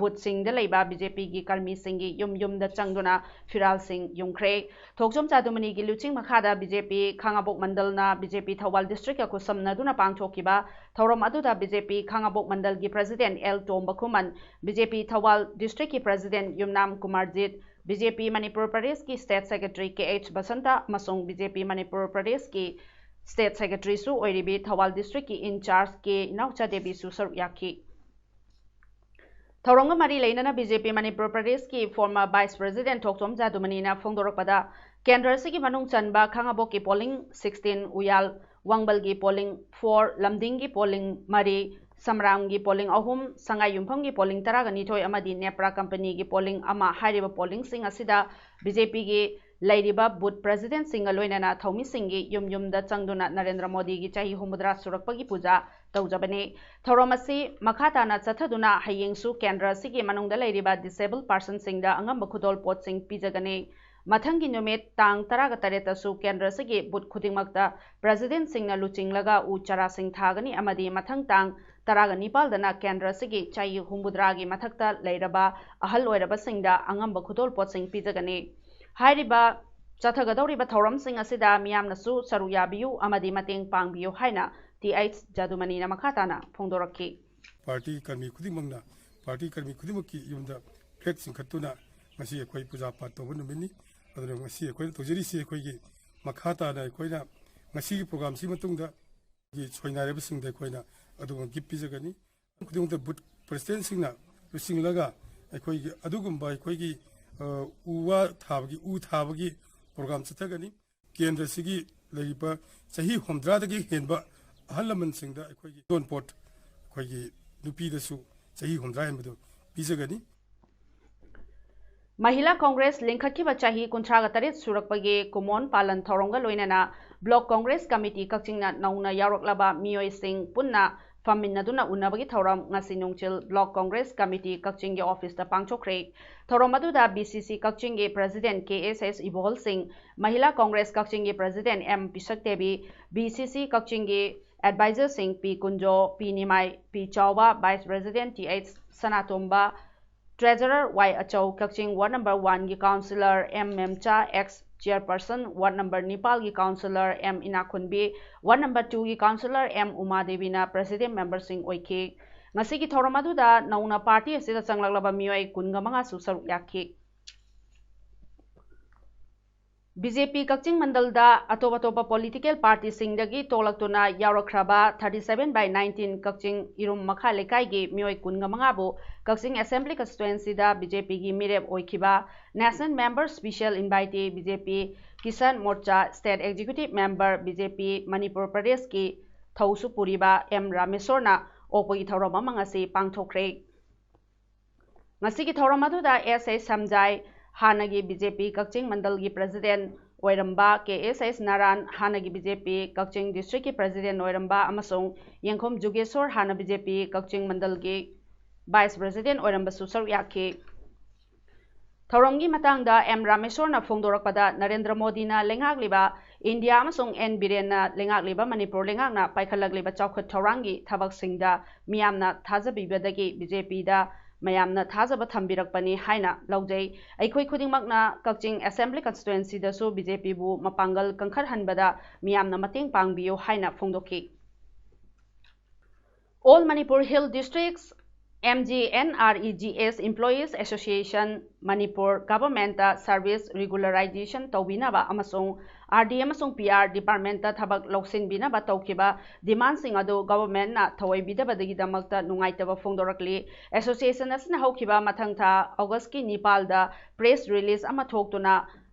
ꯕꯨꯊꯁꯤꯡꯗ ꯂꯩꯕ ꯕꯤ ꯖꯦ ꯄꯤꯒꯤ ꯀꯔꯃꯤꯁꯤꯡꯒꯤ ꯌꯨꯝ ꯌꯨꯝꯗ ꯆꯪꯗꯨꯅ ꯐꯤꯔꯥꯜꯁꯤꯡ ꯌꯨꯡꯈ꯭ꯔꯦ꯫ ꯊꯣꯛꯆꯣꯝ ꯖꯥꯗꯨꯃꯅꯤꯒꯤ ꯂꯨꯆꯤꯡ ꯃꯈꯥꯗ ꯕꯤ ꯖꯦ ꯄꯤ ꯈꯥꯉꯕꯣꯛ ꯃꯟꯗꯜꯅ ꯕꯤ ꯖꯦ ꯄꯤ ꯊꯧꯕꯥꯜ ꯗꯤꯁꯇ꯭ꯔꯤꯛꯀ ꯈꯨꯠꯁꯝꯅꯗꯨꯅ ꯄꯥꯡꯊꯣꯛꯈꯤꯕ ꯊꯧꯔꯝ ꯑꯗꯨꯗ ꯕꯤ ꯖꯦ ꯄꯤ ꯈꯥꯉꯕꯣꯛ ꯃꯟꯗꯜꯒꯤ ꯄ꯭ꯔꯦꯁꯤꯗꯦꯟꯠ ꯑꯦꯜ ꯇꯣꯝꯕ ꯈꯨꯃꯟ, ꯕꯤ ꯖꯦ ꯄꯤ ꯊꯧꯕꯥꯜ ꯗꯤꯁꯇ꯭ꯔꯤꯛꯀꯤ ꯄ꯭ꯔꯦꯁꯤꯗꯦꯟꯠ ꯌꯨꯝꯅꯥꯝ Kumarjit, B J P Manipur ꯄ꯭ꯔꯗꯦꯁꯀꯤ ꯁ꯭ꯇꯦꯠ ꯁꯦꯀ꯭ꯔꯦꯇꯔꯤ ꯀꯦ ꯑꯩꯆ ꯕꯁꯟꯇ ꯑꯃꯁꯨꯡ ꯕꯤ ꯖꯦ ꯄꯤ ꯃꯅꯤꯄꯨꯔ ꯄ꯭ꯔꯗꯦꯁꯀꯤ ꯁ꯭ꯇꯦꯠ ꯁꯦꯀ꯭ꯔꯦꯇꯔꯤꯁꯨ ꯑꯣꯏꯔꯤꯕꯤ ꯊꯧꯕꯥꯜ ꯗꯤꯁꯇ꯭ꯔꯤꯛꯀꯤ ꯏꯟꯆꯥꯔꯖ ꯀꯦ ꯏꯅꯥꯎꯆꯥ ꯗꯦꯕꯤꯁꯨ ꯁꯔꯨꯛ ꯌꯥꯈꯤ꯫ ꯊꯧꯔꯝꯒ ꯃꯔꯤ ꯂꯩꯅꯅ ꯕꯤ ꯖꯦ ꯄꯤ ꯃꯅꯤꯄꯨꯔ ꯄ꯭ꯔꯗꯦꯁꯀꯤ ꯐꯣꯔꯃꯔ ꯚꯥꯏꯁ ꯄ꯭ꯔꯦꯁꯤꯗꯦꯟꯠ ꯊꯣꯛꯆꯣꯝ ꯖꯥꯗꯨꯃꯅꯤꯅ ꯐꯣꯡꯗꯣꯔꯛꯄꯗ, ꯀꯦꯟꯗ꯭ꯔ ꯑꯁꯤꯒꯤ ꯃꯅꯨꯡ ꯆꯟꯕ ꯈꯥꯉꯕꯣꯛꯀꯤ ꯄꯣꯂꯤꯡ ꯁꯤꯛꯁꯇꯤꯟ, ꯎꯌꯥꯜ ꯋꯥꯡꯕꯜꯒꯤ ꯄꯣꯂꯤꯡ ꯐꯣꯔ, ꯂꯝꯗꯤꯡꯒꯤ ꯄꯣꯂꯤꯡ ꯃꯔꯤ, ꯁꯝꯔꯥꯝꯒꯤ ꯄꯣꯂꯤꯡ ꯑꯍꯨꯝ, ꯁꯉꯥꯏ ꯌꯨꯝꯐꯝꯒꯤ ꯄꯣꯂꯤꯡ ꯇꯔꯥꯒ ꯅꯤꯊꯣꯏ ꯑꯃꯗꯤ ꯅꯦꯄ꯭ꯔꯥ ꯀꯝꯄꯅꯤꯒꯤ ꯄꯣꯂꯤꯡ ꯑꯃ ꯍꯥꯏꯔꯤꯕ ꯄꯣꯂꯤꯡꯁꯤꯡ ꯑꯁꯤꯗ ꯕꯤ ꯖꯦ ꯄꯤꯒꯤ ꯂꯩꯔꯤꯕ ꯕꯨꯊ ꯄ꯭ꯔꯦꯁꯤꯗꯦꯟꯠꯁꯤꯡꯒ ꯂꯣꯏꯅꯅ ꯊꯧꯃꯤꯁꯤꯡꯒꯤ ꯌꯨꯝ ꯌꯨꯝꯗ ꯆꯪꯗꯨꯅ ꯅꯔꯦꯟꯗ꯭ꯔ ꯃꯣꯗꯤꯒꯤ ꯆꯍꯤ ꯍꯨꯝꯐꯨꯇꯔꯥ ꯁꯨꯔꯛꯄꯒꯤ ꯄꯨꯖꯥ ꯇꯧꯖꯕꯅꯤ꯫ ꯊꯧꯔꯝ ꯑꯁꯤ ꯃꯈꯥ ꯇꯥꯅ ꯆꯠꯊꯗꯨꯅ ꯍꯌꯦꯡꯁꯨ ꯀꯦꯟꯗ꯭ꯔ ꯑꯁꯤꯒꯤ ꯃꯅꯨꯡꯗ ꯂꯩꯔꯤꯕ disabled personꯁꯤꯡꯗ ꯑꯉꯝꯕ ꯈꯨꯗꯣꯜꯄꯣꯠꯁꯤꯡ ꯄꯤꯖꯒꯅꯤ꯫ ꯃꯊꯪꯒꯤ ꯅꯨꯃꯤꯠ ꯇꯥꯡ ꯇꯔꯥꯒ ꯇꯔꯦꯠꯇꯁꯨ ꯀꯦꯟꯗ꯭ꯔ ꯑꯁꯤꯒꯤ ꯕꯨꯊ ꯈꯨꯗꯤꯡꯃꯛꯇ ꯄ꯭ꯔꯦꯁꯤꯗꯦꯟꯠꯁꯤꯡꯅ ꯂꯨꯆꯤꯡꯂꯒ ꯎ ꯆꯥꯔꯥꯁꯤꯡ ꯊꯥꯒꯅꯤ ꯑꯃꯗꯤ ꯃꯊꯪ ꯇꯥꯡ ꯇꯔꯥꯒ ꯅꯤꯄꯥꯜꯗꯅ ꯀꯦꯟꯗ꯭ꯔ ꯑꯁꯤꯒꯤ ꯆꯍꯤ ꯍꯨꯝꯐꯨꯇꯔꯥꯒꯤ ꯃꯊꯛꯇ ꯂꯩꯔꯕ ꯑꯍꯜ ꯑꯣꯏꯔꯕꯁꯤꯡꯗ ꯑꯉꯝꯕ ꯈꯨꯗꯣꯜꯄꯣꯠꯁꯤꯡ ꯄꯤꯖꯒꯅꯤ꯫ ꯍꯥꯏꯔꯤꯕ ꯆꯠꯊꯒꯗꯧꯔꯤꯕ ꯊꯧꯔꯝꯁꯤꯡ ꯑꯁꯤꯗ ꯃꯤꯌꯥꯝꯅꯁꯨ ꯁꯔꯨꯛ ꯌꯥꯕꯤꯌꯨ ꯑꯃꯗꯤ ꯃꯇꯦꯡ ꯄꯥꯡꯕꯤꯌꯨ ꯍꯥꯏꯅ ꯇꯤ ꯑꯩꯆ ꯖꯥꯗꯨꯃꯅꯤꯅ ꯃꯈꯥ ꯇꯥꯅ ꯐꯣꯡꯗꯣꯔꯛꯈꯤ꯫ ꯄꯥꯔꯇꯤ ꯀꯔꯃꯤ ꯈꯨꯗꯤꯡꯃꯛꯅ, ꯄꯥꯔꯇꯤ ꯀꯔꯃꯤ ꯈꯨꯗꯤꯡꯃꯛꯀꯤ ꯌꯨꯝꯗ ꯐ꯭ꯂꯦꯒ ꯆꯤꯡꯈꯠꯇꯨꯅ ꯉꯁꯤ ꯑꯩꯈꯣꯏ ꯄꯨꯖꯥ ꯄꯥꯠ ꯇꯧꯕ ꯅꯨꯃꯤꯠꯅꯤ꯫ ꯑꯗꯨꯅ ꯉꯁꯤ ꯑꯩꯈꯣꯏꯅ ꯇꯧꯖꯔꯤꯁꯤ ꯑꯩꯈꯣꯏꯒꯤ ꯃꯈꯥ ꯇꯥꯅ ꯑꯩꯈꯣꯏꯅ ꯉꯁꯤꯒꯤ ꯄ꯭ꯔꯣꯒ꯭ꯔꯥꯝꯁꯤ ꯃꯇꯨꯡꯗ ꯑꯩꯈꯣꯏꯒꯤ ꯁꯣꯏꯅꯥꯏꯔꯕꯁꯤꯡꯗ ꯑꯩꯈꯣꯏꯅ ꯑꯗꯨꯒꯨꯝꯕ ꯒꯤꯐ ꯄꯤꯖꯒꯅꯤ꯫ ꯈꯨꯗꯤꯡꯃꯛꯇ ꯕꯨꯊ ꯄ꯭ꯔꯦꯁꯤꯗꯦꯟꯠꯁꯤꯡꯅ ꯂꯨꯆꯤꯡꯂꯒ ꯑꯩꯈꯣꯏꯒꯤ ꯑꯗꯨꯒꯨꯝꯕ ꯑꯩꯈꯣꯏꯒꯤ, ꯑ, ꯎ ꯋꯥ ꯊꯥꯕꯒꯤ, ꯎ ꯊꯥꯕꯒꯤ ꯄ꯭ꯔꯣꯒ꯭ꯔꯥꯝ ꯆꯠꯊꯒꯅꯤ꯫ ꯀꯦꯟꯗ꯭ꯔꯁꯤꯒꯤ ꯂꯩꯔꯤꯕ ꯆꯍꯤ ꯍꯨꯝꯗ꯭ꯔꯥꯗꯒꯤ ꯍꯦꯟꯕ ꯑꯍꯜ ꯂꯃꯟꯁꯤꯡꯗ ꯑꯩꯈꯣꯏꯒꯤ ꯌꯣꯟꯄꯣꯠ, ꯑꯩꯈꯣꯏꯒꯤ ꯅꯨꯄꯤꯗꯁꯨ ꯆꯍꯤ ꯍꯨꯝꯗ꯭ꯔꯥ ꯍꯦꯟꯕꯗꯨ ꯄꯤꯖꯒꯅꯤ꯫ ꯃꯍꯤꯂꯥ ꯀꯣꯡꯒ꯭ꯔꯦꯁ ꯂꯤꯡꯈꯠꯈꯤꯕ ꯆꯍꯤ ꯀꯨꯟꯊ꯭ꯔꯥꯒ ꯇꯔꯦꯠ ꯁꯨꯔꯛꯄꯒꯤ ꯀꯨꯃꯣꯟ ꯄꯥꯂꯟ ꯊꯧꯔꯝꯒ ꯂꯣꯏꯅꯅ ꯕ꯭ꯂꯣꯛ ꯀꯣꯡꯒ꯭ꯔꯦꯁ ꯀꯃꯤꯇꯤ ꯀꯛꯆꯤꯡꯅ ꯅꯧꯅ ꯌꯥꯎꯔꯛꯂꯕ ꯃꯤꯑꯣꯏꯁꯤꯡ ꯄꯨꯟꯅ ꯐꯝꯃꯤꯟꯅꯗꯨꯅ ꯎꯅꯕꯒꯤ ꯊꯧꯔꯝ ꯉꯁꯤ ꯅꯨꯡꯊꯤꯜ Block Congress Committee ꯀꯛꯆꯤꯡꯒꯤ office ꯇ ꯄꯥꯡꯊꯣꯛꯈ꯭ꯔꯦ꯫ ꯊꯧꯔꯝ ꯑꯗꯨꯗ B C C ꯀꯛꯆꯤꯡꯒꯤ President K S S ꯏꯕꯣꯍꯜ ꯁꯤꯡ, ꯃꯍꯤꯂꯥ Congress ꯀꯛꯆꯤꯡꯒꯤ President M ꯄꯤꯁꯛꯇꯦꯕꯤ, B C C ꯀꯛꯆꯤꯡꯒꯤ advisor ꯁꯤꯡ P ꯀꯨꯟꯖꯣ, P ꯅꯤꯃꯥꯏ, P ꯆꯥꯎꯕ, Vice President T H ꯁꯅꯥꯇꯣꯝꯕ, Treasurer Y ꯑꯆꯧ, ꯀꯛꯆꯤꯡ ward number one ꯒꯤ councillor M ꯃꯦꯝꯆꯥ, ex chairperson ward number ꯅꯤꯄꯥꯜ ꯒꯤ councillor M ꯏꯅꯥꯈꯨꯟꯕꯤ, ward number two ꯒꯤ councillor M ꯎꯃꯥꯗꯦꯕꯤꯅ president member ꯁꯤꯡ ꯑꯣꯏꯈꯤ꯫ ꯉꯁꯤꯒꯤ ꯊꯧꯔꯝ ꯑꯗꯨꯗ ꯅꯧꯅ party ꯑꯁꯤꯗ ꯆꯪꯂꯛꯂꯕ ꯃꯤꯑꯣꯏ ꯀꯨꯟꯒ ꯃꯉꯥꯁꯨ ꯁꯔꯨꯛ ꯌꯥꯈꯤ꯫ B J P ꯀꯛꯆꯤꯡ ꯃꯟꯗꯜꯗ ꯑꯇꯣꯞ ꯑꯇꯣꯞꯄ political party ꯁꯤꯡꯗꯒꯤ ꯇꯣꯛꯂꯛꯇꯨꯅ ꯌꯥꯎꯔꯛꯈ꯭ꯔꯕ thirty seven by nineteen ꯀꯛꯆꯤꯡ ꯏꯔꯨꯝ ꯃꯈꯥ ꯂꯩꯀꯥꯏꯒꯤ ꯃꯤꯑꯣꯏ ꯀꯨꯟꯒ ꯃꯉꯥꯕꯨ ꯀꯛꯆꯤꯡ Assembly Constituency ꯗ B J P ꯒꯤ ꯃꯤꯔꯦꯞ ꯑꯣꯏꯈꯤꯕ National Member Special Invitee B J P Kisan Morcha State Executive Member B J P Manipur ꯄ꯭ꯔꯗꯦꯁꯀꯤ ꯊꯧꯁꯨ ꯄꯨꯔꯤꯕ M ꯔꯥꯃꯦꯁꯣꯔꯅ ꯑꯣꯛꯄꯒꯤ ꯊꯧꯔꯝ ꯑꯃ ꯉꯁꯤ ꯄꯥꯡꯊꯣꯛꯈ꯭ꯔꯦ꯫ ꯉꯁꯤꯒꯤ ꯊꯧꯔꯝ ꯑꯗꯨꯗ S A ꯁꯝꯖꯥꯏ, ꯍꯥꯟꯅꯒꯤ B J P ꯀꯛꯆꯤꯡ ꯃꯟꯗꯜꯒꯤ president ꯑꯣꯏꯔꯝꯕ K S S ꯅꯥꯔꯥꯟ, ꯍꯥꯟꯅꯒꯤ B J P ꯀꯛꯆꯤꯡ district ꯀꯤ president ꯑꯣꯏꯔꯝꯕ, ꯑꯃꯁꯨꯡ ꯌꯦꯡꯈꯣꯝ ꯖꯨꯒꯦꯁꯣꯔ, ꯍꯥꯟꯅ B J P ꯀꯛꯆꯤꯡ ꯃꯟꯗꯜꯒꯤ vice president ꯑꯣꯏꯔꯝꯕꯁꯨ ꯁꯔꯨꯛ ꯌꯥꯈꯤ꯫ ꯊꯧꯔꯝꯒꯤ ꯃꯇꯥꯡꯗ M ꯔꯥꯃꯦꯁꯣꯔꯅ ꯐꯣꯡꯗꯣꯔꯛꯄꯗ, ꯅꯔꯦꯟꯗ꯭ꯔ ꯃꯣꯗꯤꯅ ꯂꯩꯉꯥꯛꯂꯤꯕ ꯏꯟꯗꯤꯌꯥ ꯑꯃꯁꯨꯡ N ꯕꯤꯔꯦꯟꯅ ꯂꯩꯉꯥꯛꯂꯤꯕ ꯃꯅꯤꯄꯨꯔ ꯂꯩꯉꯥꯛꯅ ꯄꯥꯏꯈꯠꯂꯛꯂꯤꯕ ꯆꯥꯎꯈꯠ ꯊꯧꯔꯥꯡꯒꯤ ꯊꯕꯛꯁꯤꯡꯗ ꯃꯤꯌꯥꯝꯅ ꯊꯥꯖꯕꯤꯕꯗꯒꯤ B J P ꯗ ꯃꯌꯥꯝꯅ ꯊꯥꯖꯕ ꯊꯝꯕꯤꯔꯛꯄꯅꯤ ꯍꯥꯏꯅ ꯂꯧꯖꯩ꯫ ꯑꯩꯈꯣꯏ ꯈꯨꯗꯤꯡꯃꯛꯅ ꯀꯛꯆꯤꯡ Assembly Constituency ꯗꯁꯨ B J P ꯕꯨ ꯃꯄꯥꯡꯒꯜ ꯀꯟꯈꯠꯍꯟꯕꯗ ꯃꯤꯌꯥꯝꯅ ꯃꯇꯦꯡ ꯄꯥꯡꯕꯤꯌꯨ ꯍꯥꯏꯅ ꯐꯣꯡꯗꯣꯛꯈꯤ꯫ All Manipur Hill Districts, M G N R E G S Employees Association, Manipur government ꯇ service regularization ꯇꯧꯕꯤꯅꯕ ꯑꯃꯁꯨꯡ R D ꯑꯃꯁꯨꯡ P R department ꯇ ꯊꯕꯛ ꯂꯧꯁꯤꯟꯕꯤꯅꯕ ꯇꯧꯈꯤꯕ demand ꯁꯤꯡ ꯑꯗꯨ government ꯅ ꯊꯧꯑꯣꯏꯕꯤꯗꯕꯗꯒꯤꯗꯃꯛꯇ ꯅꯨꯡꯉꯥꯏꯇꯕ ꯐꯣꯡꯗꯣꯔꯛꯂꯤ꯫ Association ꯑꯁꯤꯅ ꯍꯧꯈꯤꯕ ꯃꯊꯪ ꯊꯥ August ꯀꯤ ꯅꯤꯄꯥꯜꯗ press release ꯑꯃ ꯊꯣꯛꯇꯨꯅ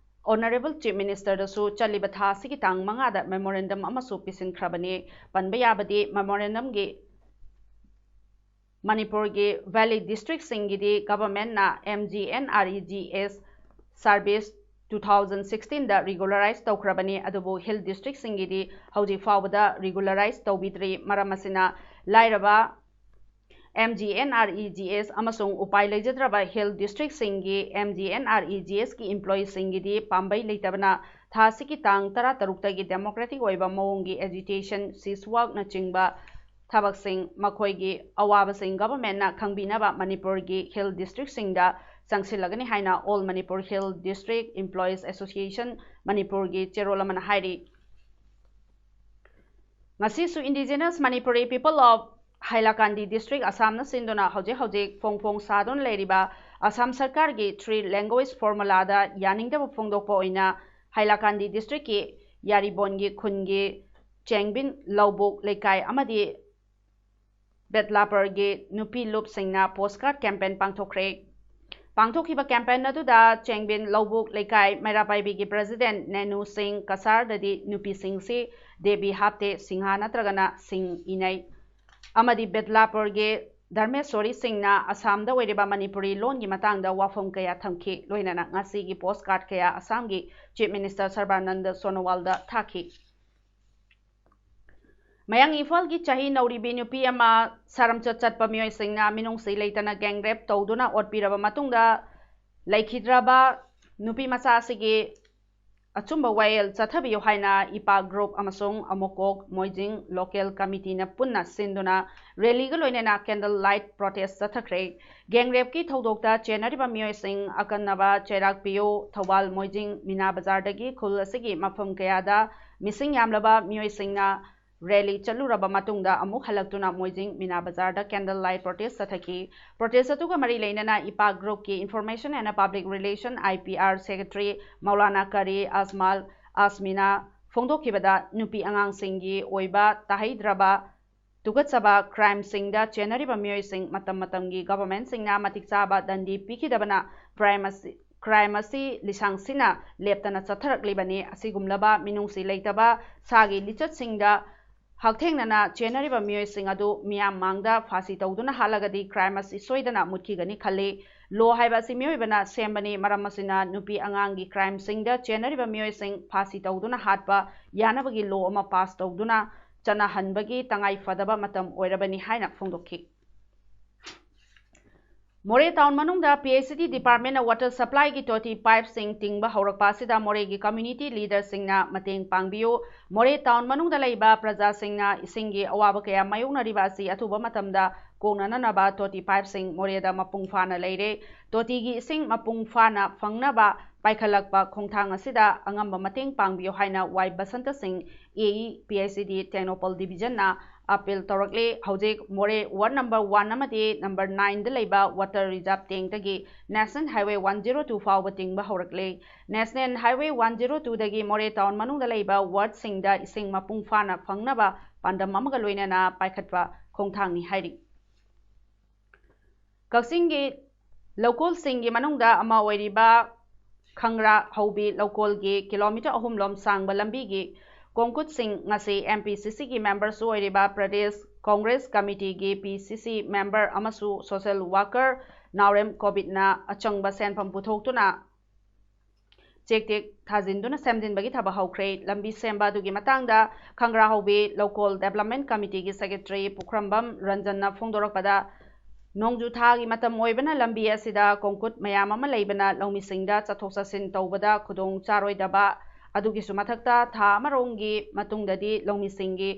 Honourable Chief Minister ꯗꯁꯨ ꯆꯠꯂꯤꯕ ꯊꯥ ꯑꯁꯤꯒꯤ ꯇꯥꯡ ꯃꯉꯥꯗ memorandum ꯑꯃꯁꯨ ꯄꯤꯁꯤꯟꯈ꯭ꯔꯕꯅꯤ꯫ ꯄꯟꯕ ꯌꯥꯕꯗꯤ memorandum ꯒꯤ ꯃꯅꯤꯄꯨꯔꯒꯤ valley district ꯁꯤꯡꯒꯤꯗꯤ government ꯅ M G N R E G S service two thousand sixteen ꯗ regularize ꯇꯧꯈ꯭ꯔꯕꯅꯤ, ꯑꯗꯨꯕꯨ hill district ꯁꯤꯡꯒꯤꯗꯤ ꯍꯧꯖꯤꯛ ꯐꯥꯎꯕꯗ regularize ꯇꯧꯕꯤꯗ꯭ꯔꯤ꯫ ꯃꯔꯝ ꯑꯁꯤꯅ ꯂꯥꯏꯔꯕ, MGNREGS ꯑꯃꯁꯨꯡ ꯎꯄꯥꯏ ꯂꯩꯖꯗ꯭ꯔꯕ ꯍꯤꯜ ꯗꯤꯁꯇ꯭ꯔꯤꯛꯁꯤꯡꯒꯤ MGNREGSꯀꯤ ꯏꯝꯄ꯭ꯂꯣꯌꯤꯁꯤꯡꯒꯤꯗꯤ ꯄꯥꯝꯕꯩ ꯂꯩꯇꯕꯅ ꯊꯥ ꯑꯁꯤꯒꯤ ꯇꯥꯡ ꯇꯔꯥꯇꯔꯨꯛꯇꯒꯤ ꯗꯦꯃꯣꯀ꯭ꯔꯦꯇꯤꯛ ꯑꯣꯏꯕ ꯃꯑꯣꯡꯒꯤ ꯑꯦꯖꯤꯇꯦꯁꯟ, ꯁꯤꯁ ꯋꯥꯛꯅꯆꯤꯡꯕ ꯊꯕꯛꯁꯤꯡ, ꯃꯈꯣꯏꯒꯤ ꯑꯋꯥꯕꯁꯤꯡ ꯒꯚꯔꯟꯃꯦꯟꯠꯅ ꯈꯪꯕꯤꯅꯕ ꯃꯅꯤꯄꯨꯔꯒꯤ ꯍꯤꯜ ꯗꯤꯁꯇ꯭ꯔꯤꯛꯁꯤꯡꯗ ꯆꯪꯁꯤꯜꯂꯒꯅꯤ ꯍꯥꯏꯅ All Manipur Hill District Employees Association ꯃꯅꯤꯄꯨꯔꯒꯤ ꯆꯦꯔꯣꯜ ꯑꯃꯅ ꯍꯥꯏꯔꯤ꯫ ꯉꯁꯤꯁꯨ Indigenous Manipuri People of Hailakandi district ꯑꯁꯥꯝꯅ ꯁꯤꯟꯗꯨꯅ ꯍꯧꯖꯤꯛ ꯍꯧꯖꯤꯛ ꯐꯣꯡ ꯐꯣꯡ ꯁꯥꯗꯨꯅ ꯂꯩꯔꯤꯕ ꯑꯁꯥꯝ ꯁꯔꯀꯥꯔꯒꯤ ꯊ꯭ꯔꯤ ꯂꯦꯡꯒ꯭ꯋꯦꯖ ꯐꯣꯔꯃꯨꯂꯥꯗ ꯌꯥꯅꯤꯡꯗꯕ ꯐꯣꯡꯗꯣꯛꯄ ꯑꯣꯏꯅ ꯍꯥꯏꯂꯥꯀꯥꯟꯗꯤ ꯗꯤꯁꯇ꯭ꯔꯤꯛꯀꯤ ꯌꯥꯔꯤꯕꯣꯟꯒꯤ ꯈꯨꯟꯒꯤ ꯆꯦꯡꯕꯤꯟ ꯂꯧꯕꯨꯛ ꯂꯩꯀꯥꯏ ꯑꯃꯗꯤ ꯕꯦꯗꯂꯥꯄꯔꯒꯤ ꯅꯨꯄꯤ ꯂꯨꯞꯁꯤꯡꯅ ꯄꯣꯁ ꯀꯥꯔꯗ ꯀꯦꯝꯄꯦꯟ ꯄꯥꯡꯊꯣꯛꯈ꯭ꯔꯦ꯫ ꯄꯥꯡꯊꯣꯛꯈꯤꯕ ꯀꯦꯝꯄꯦꯟ ꯑꯗꯨꯗ ꯆꯦꯡꯕꯤꯟ ꯂꯧꯕꯨꯛ ꯂꯩꯀꯥꯏ ꯃꯩꯔꯥ ꯄꯥꯏꯕꯤꯒꯤ ꯄ꯭ꯔꯦꯁꯤꯗꯦꯟꯠ ꯅꯦꯅꯨ ꯁꯤꯡ ꯀꯁꯥꯔꯗꯗꯤ ꯅꯨꯄꯤꯁꯤꯡꯁꯤ ꯗꯦꯕꯤ ꯍꯥꯞꯇꯦ, ꯁꯤꯡꯍꯥ ꯅꯠꯇ꯭ꯔꯒꯅ ꯁꯤꯡ ꯏꯅꯩ ꯑꯃꯗꯤ ꯕꯦꯗꯂꯥꯄꯨꯔꯒꯤ ꯙꯔꯃꯦꯁꯣꯔꯤ ꯁꯤꯡꯅ ꯑꯁꯥꯝꯗ ꯑꯣꯏꯔꯤꯕ ꯃꯅꯤꯄꯨꯔꯤ ꯂꯣꯟꯒꯤ ꯃꯇꯥꯡꯗ ꯋꯥꯐꯝ ꯀꯌꯥ ꯊꯝꯈꯤ꯫ ꯂꯣꯏꯅꯅ ꯉꯁꯤꯒꯤ ꯄꯣꯁ ꯀꯥꯔꯗ ꯀꯌꯥ ꯑꯁꯥꯝꯒꯤ ꯆꯤꯐ ꯃꯤꯅꯤꯁꯇꯔ ꯁꯔꯕꯥꯅꯟꯗ ꯁꯣꯅꯣꯋꯥꯜꯗ ꯊꯥꯈꯤ꯫ ꯃꯌꯥꯡ ꯏꯝꯐꯥꯜꯒꯤ ꯆꯍꯤ ꯅꯧꯔꯤꯕꯤ ꯅꯨꯄꯤ ꯑꯃ ꯁꯥꯔꯝꯆꯠ ꯆꯠꯄ ꯃꯤꯑꯣꯏꯁꯤꯡꯅ ꯃꯤꯅꯨꯡꯁꯤ ꯂꯩꯇꯅ ꯒꯦꯡ ꯔꯦꯞ ꯇꯧꯗꯨꯅ ꯑꯣꯠꯄꯤꯔꯕ ꯃꯇꯨꯡꯗ ꯂꯩꯈꯤꯗ꯭ꯔꯕ ꯅꯨꯄꯤ ꯃꯆꯥ ꯑꯁꯤꯒꯤ ꯑꯆꯨꯝꯕ ꯋꯥꯌꯦꯜ ꯆꯠꯊꯕꯤꯌꯨ ꯍꯥꯏꯅ ꯏꯄꯥ ꯒ꯭ꯔꯨꯞ ꯑꯃꯁꯨꯡ ꯑꯃꯣꯀꯣꯛ ꯃꯣꯏꯖꯤꯡ ꯂꯣꯀꯦꯜ ꯀꯃꯤꯇꯤꯅ ꯄꯨꯟꯅ ꯁꯤꯟꯗꯨꯅ ꯔꯦꯂꯤꯒ ꯂꯣꯏꯅꯅ ꯀꯦꯟꯗꯜ ꯂꯥꯏꯠ ꯄ꯭ꯔꯣꯇꯦꯁ ꯆꯠꯊꯈ꯭ꯔꯦ꯫ ꯒꯦꯡ ꯔꯦꯞꯀꯤ ꯊꯧꯗꯣꯛꯇ ꯆꯦꯟꯅꯔꯤꯕ ꯃꯤꯑꯣꯏꯁꯤꯡ ꯑꯀꯟꯅꯕ ꯆꯩꯔꯥꯛ ꯄꯤꯌꯨ꯫ ꯊꯧꯕꯥꯜ ꯃꯣꯏꯖꯤꯡ ꯃꯤꯅꯥ ꯕꯖꯥꯔꯗꯒꯤ ꯈꯨꯜ ꯑꯁꯤꯒꯤ ꯃꯐꯝ ꯀꯌꯥꯗ ꯃꯤꯁꯤꯡ ꯌꯥꯝꯂꯕ ꯃꯤꯑꯣꯏꯁꯤꯡꯅ ꯔꯦꯂꯤ ꯆꯠꯂꯨꯔꯕ ꯃꯇꯨꯡꯗ ꯑꯃꯨꯛ ꯍꯜꯂꯛꯇꯨꯅ ꯃꯣꯏꯖꯤꯡ ꯃꯤꯅꯥ ꯕꯖꯥꯔꯗ ꯀꯦꯟꯗꯜ ꯂꯥꯏꯠ ꯄ꯭ꯔꯣꯇꯦꯁ ꯆꯠꯊꯈꯤ꯫ ꯄ꯭ꯔꯣꯇꯦꯁ ꯑꯗꯨꯒ ꯃꯔꯤ ꯂꯩꯅꯅ ꯏꯄꯥ ꯒ꯭ꯔꯨꯞꯀꯤ information and public relation, IPR, secretary Maulana Qari Ajmal ꯑꯁꯃꯤꯅ ꯐꯣꯡꯗꯣꯛꯈꯤꯕꯗ ꯅꯨꯄꯤ ꯑꯉꯥꯡꯁꯤꯡꯒꯤ ꯑꯣꯏꯕ ꯇꯥꯍꯩꯗ꯭ꯔꯕ ꯇꯨꯀꯠꯆꯕ ꯀ꯭ꯔꯥꯏꯝꯁꯤꯡꯗ ꯆꯦꯟꯅꯔꯤꯕ ꯃꯤꯑꯣꯏꯁꯤꯡ ꯃꯇꯝ ꯃꯇꯝꯒꯤ ꯒꯚꯔꯟꯃꯦꯟꯠꯁꯤꯡꯅ ꯃꯇꯤꯛ ꯆꯥꯕ ꯗꯟꯗꯤ ꯄꯤꯈꯤꯗꯕꯅ ꯀ꯭ꯔꯥꯏꯝ ꯑꯁꯤ, ꯀ꯭ꯔꯥꯏꯝ ꯑꯁꯤ ꯂꯤꯁꯥꯡ ꯁꯤꯠꯅ ꯂꯦꯞꯇꯅ ꯆꯠꯊꯔꯛꯂꯤꯕꯅꯤ꯫ ꯑꯁꯤꯒꯨꯝꯂꯕ ꯃꯤꯅꯨꯡꯁꯤ ꯂꯩꯇꯕ ꯁꯥꯒꯤ ꯂꯤꯆꯠꯁꯤꯡꯗ ꯍꯛꯊꯦꯡꯅꯅ ꯆꯦꯟꯅꯔꯤꯕ ꯃꯤꯑꯣꯏꯁꯤꯡ ꯑꯗꯨ ꯃꯤꯌꯥꯝ ꯃꯥꯡꯗ ꯐꯥꯁꯤ ꯇꯧꯗꯨꯅ ꯍꯥꯠꯂꯒꯗꯤ ꯀ꯭ꯔꯥꯏꯝ ꯑꯁꯤ ꯁꯣꯏꯗꯅ ꯃꯨꯠꯈꯤꯒꯅꯤ ꯈꯜꯂꯤ꯫ ꯂꯣ ꯍꯥꯏꯕ ꯑꯁꯤ ꯃꯤꯑꯣꯏꯕꯅ ꯁꯦꯝꯕꯅꯤ, ꯃꯔꯝ ꯑꯁꯤꯅ ꯅꯨꯄꯤ ꯑꯉꯥꯡꯒꯤ ꯀ꯭ꯔꯥꯏꯝꯁꯤꯡꯗ ꯆꯦꯟꯅꯔꯤꯕ ꯃꯤꯑꯣꯏꯁꯤꯡ ꯐꯥꯁꯤ ꯇꯧꯗꯨꯅ ꯍꯥꯠꯄ ꯌꯥꯅꯕꯒꯤ ꯂꯣ ꯑꯃ ꯄꯥꯁ ꯇꯧꯗꯨꯅ ꯆꯠꯅꯍꯟꯕꯒꯤ ꯇꯉꯥꯏ ꯐꯗꯕ ꯃꯇꯝ ꯑꯣꯏꯔꯕꯅꯤ ꯍꯥꯏꯅ ꯐꯣꯡꯗꯣꯛꯈꯤ꯫ ꯃꯣꯔꯦ ꯇꯥꯎꯟ ꯃꯅꯨꯡꯗ ꯄꯤ ꯑꯩꯆ ꯏ ꯗꯤ ꯗꯤꯄꯥꯔꯠꯃꯦꯟꯅ ꯋꯥꯇꯔ ꯁꯄ꯭ꯂꯥꯏꯒꯤ ꯇꯣꯇꯤ ꯄꯥꯏꯞꯁꯤꯡ ꯇꯤꯡꯕ ꯍꯧꯔꯛꯄ ꯑꯁꯤꯗ ꯃꯣꯔꯦꯒꯤ ꯀꯝꯃ꯭ꯌꯨꯅꯤꯇꯤ ꯂꯤꯗꯔꯁꯤꯡꯅ ꯃꯇꯦꯡ ꯄꯥꯡꯕꯤꯌꯨ, ꯃꯣꯔꯦ ꯇꯥꯎꯟ ꯃꯅꯨꯡꯗ ꯂꯩꯕ ꯄ꯭ꯔꯖꯥꯁꯤꯡꯅ ꯏꯁꯤꯡꯒꯤ ꯑꯋꯥꯕ ꯀꯌꯥ ꯃꯥꯌꯣꯛꯅꯔꯤꯕ ꯑꯁꯤ ꯑꯊꯨꯕ ꯃꯇꯝꯗ ꯀꯣꯛꯅꯅꯅꯕ ꯇꯣꯇꯤ ꯄꯥꯏꯞꯁꯤꯡ ꯃꯣꯔꯦꯗ ꯃꯄꯨꯡ ꯐꯥꯅ ꯂꯩꯔꯦ꯫ ꯇꯣꯇꯤꯒꯤ ꯏꯁꯤꯡ ꯃꯄꯨꯡ ꯐꯥꯅ ꯐꯪꯅꯕ ꯄꯥꯏꯈꯠꯂꯛꯄ ꯈꯣꯡꯊꯥꯡ ꯑꯁꯤꯗ ꯑꯉꯝꯕ ꯃꯇꯦꯡ ꯄꯥꯡꯕꯤꯌꯨ ꯍꯥꯏꯅ ꯋꯥꯏ ꯕꯁꯟꯇ ꯁꯤꯡ, A E, P H E D Tengnoupal ꯗꯤꯕꯤꯖꯟꯅ ꯑꯄꯤꯜ ꯇꯧꯔꯛꯂꯤ꯫ ꯍꯧꯖꯤꯛ ꯃꯣꯔꯦ ꯋꯥꯔꯗ ꯅꯝꯕꯔ ꯋꯥꯟ ꯑꯃꯗꯤ ꯅꯝꯕꯔ ꯅꯥꯏꯟꯗ ꯂꯩꯕ ꯋꯥꯇꯔ ꯔꯤꯖꯥꯔꯚ ꯇꯦꯡꯗꯒꯤ national highway one zero two ꯐꯥꯎꯕ ꯇꯤꯡꯕ ꯍꯧꯔꯛꯂꯦ꯫ ꯅꯦꯁꯅꯦꯜ ꯍꯥꯏꯋꯦ ꯋꯥꯟ ꯖꯤꯔꯣ ꯇꯨꯗꯒꯤ ꯃꯣꯔꯦ ꯇꯥꯎꯟ ꯃꯅꯨꯡꯗ ꯂꯩꯕ ꯋꯥꯔꯗꯁꯤꯡꯗ ꯏꯁꯤꯡ ꯃꯄꯨꯡ ꯐꯥꯅ ꯐꯪꯅꯕ ꯄꯥꯟꯗꯝ ꯑꯃꯒ ꯂꯣꯏꯅꯅ ꯄꯥꯏꯈꯠꯄ ꯈꯣꯡꯊꯥꯡꯅꯤ ꯍꯥꯏꯔꯤ꯫ ꯀꯛꯆꯤꯡꯒꯤ ꯂꯧꯀꯣꯜꯁꯤꯡꯒꯤ ꯃꯅꯨꯡꯗ ꯑꯃ ꯑꯣꯏꯔꯤꯕ ꯈꯪꯒ꯭ꯔꯥ ꯍꯧꯕꯤ ꯂꯧꯀꯣꯜꯒꯤ ꯀꯤꯂꯣꯃꯤꯇꯔ ꯑꯍꯨꯝ ꯂꯣꯝ ꯁꯥꯡꯕ ꯂꯝꯕꯤꯒꯤ ꯀꯣꯡꯀꯨꯠꯁꯤꯡ ꯉꯁꯤ ꯑꯦꯝ ꯄꯤ ꯁꯤ ꯁꯤꯒꯤ ꯃꯦꯝꯕꯔꯁꯨ ꯑꯣꯏꯔꯤꯕ ꯄ꯭ꯔꯗꯦꯁ ꯀꯣꯡꯒ꯭ꯔꯦꯁ ꯀꯃꯤꯇꯤꯒꯤ ꯄꯤ ꯁꯤ ꯁꯤ ꯃꯦꯝꯕꯔ ꯑꯃꯁꯨ ꯁꯣꯁꯦꯜ ꯋꯥꯀꯔ ꯅꯥꯎꯔꯦꯝ ꯀꯣꯕꯤꯠꯅ ꯑꯆꯪꯕ ꯁꯦꯟꯐꯝ ꯄꯨꯊꯣꯛꯇꯨꯅ ꯆꯦꯛ ꯇꯦꯛ ꯊꯥꯖꯤꯟꯗꯨꯅ ꯁꯦꯝꯖꯤꯟꯕꯒꯤ ꯊꯕꯛ ꯍꯧꯈ꯭ꯔꯦ꯫ ꯂꯝꯕꯤ ꯁꯦꯝꯕ ꯑꯗꯨꯒꯤ ꯃꯇꯥꯡꯗ ꯈꯪꯒ꯭ꯔꯥ ꯍꯧꯕꯤ ꯂꯧꯀꯣꯜ ꯗꯦꯕꯂꯞꯃꯦꯟ ꯀꯃꯤꯇꯤꯒꯤ ꯁꯦꯀ꯭ꯔꯦꯇꯔꯤ ꯄꯨꯈ꯭ꯔꯝꯕꯝ ꯔꯟꯖꯟꯅ ꯐꯣꯡꯗꯣꯔꯛꯄꯗ, ꯅꯣꯡꯖꯨ ꯊꯥꯒꯤ ꯃꯇꯝ ꯑꯣꯏꯕꯅ ꯂꯝꯕꯤ ꯑꯁꯤꯗ ꯀꯣꯡꯀꯨꯠ ꯃꯌꯥꯝ ꯑꯃ ꯂꯩꯕꯅ ꯂꯧꯃꯤꯁꯤꯡꯗ ꯆꯠꯊꯣꯛ ꯆꯠꯁꯤꯟ ꯇꯧꯕꯗ ꯈꯨꯗꯣꯡ ꯆꯥꯔꯣꯏꯗꯕ, ꯑꯗꯨꯒꯤꯁꯨ ꯃꯊꯛꯇ ꯊꯥ ꯑꯃꯔꯣꯝꯒꯤ ꯃꯇꯨꯡꯗꯗꯤ ꯂꯧꯃꯤꯁꯤꯡꯒꯤ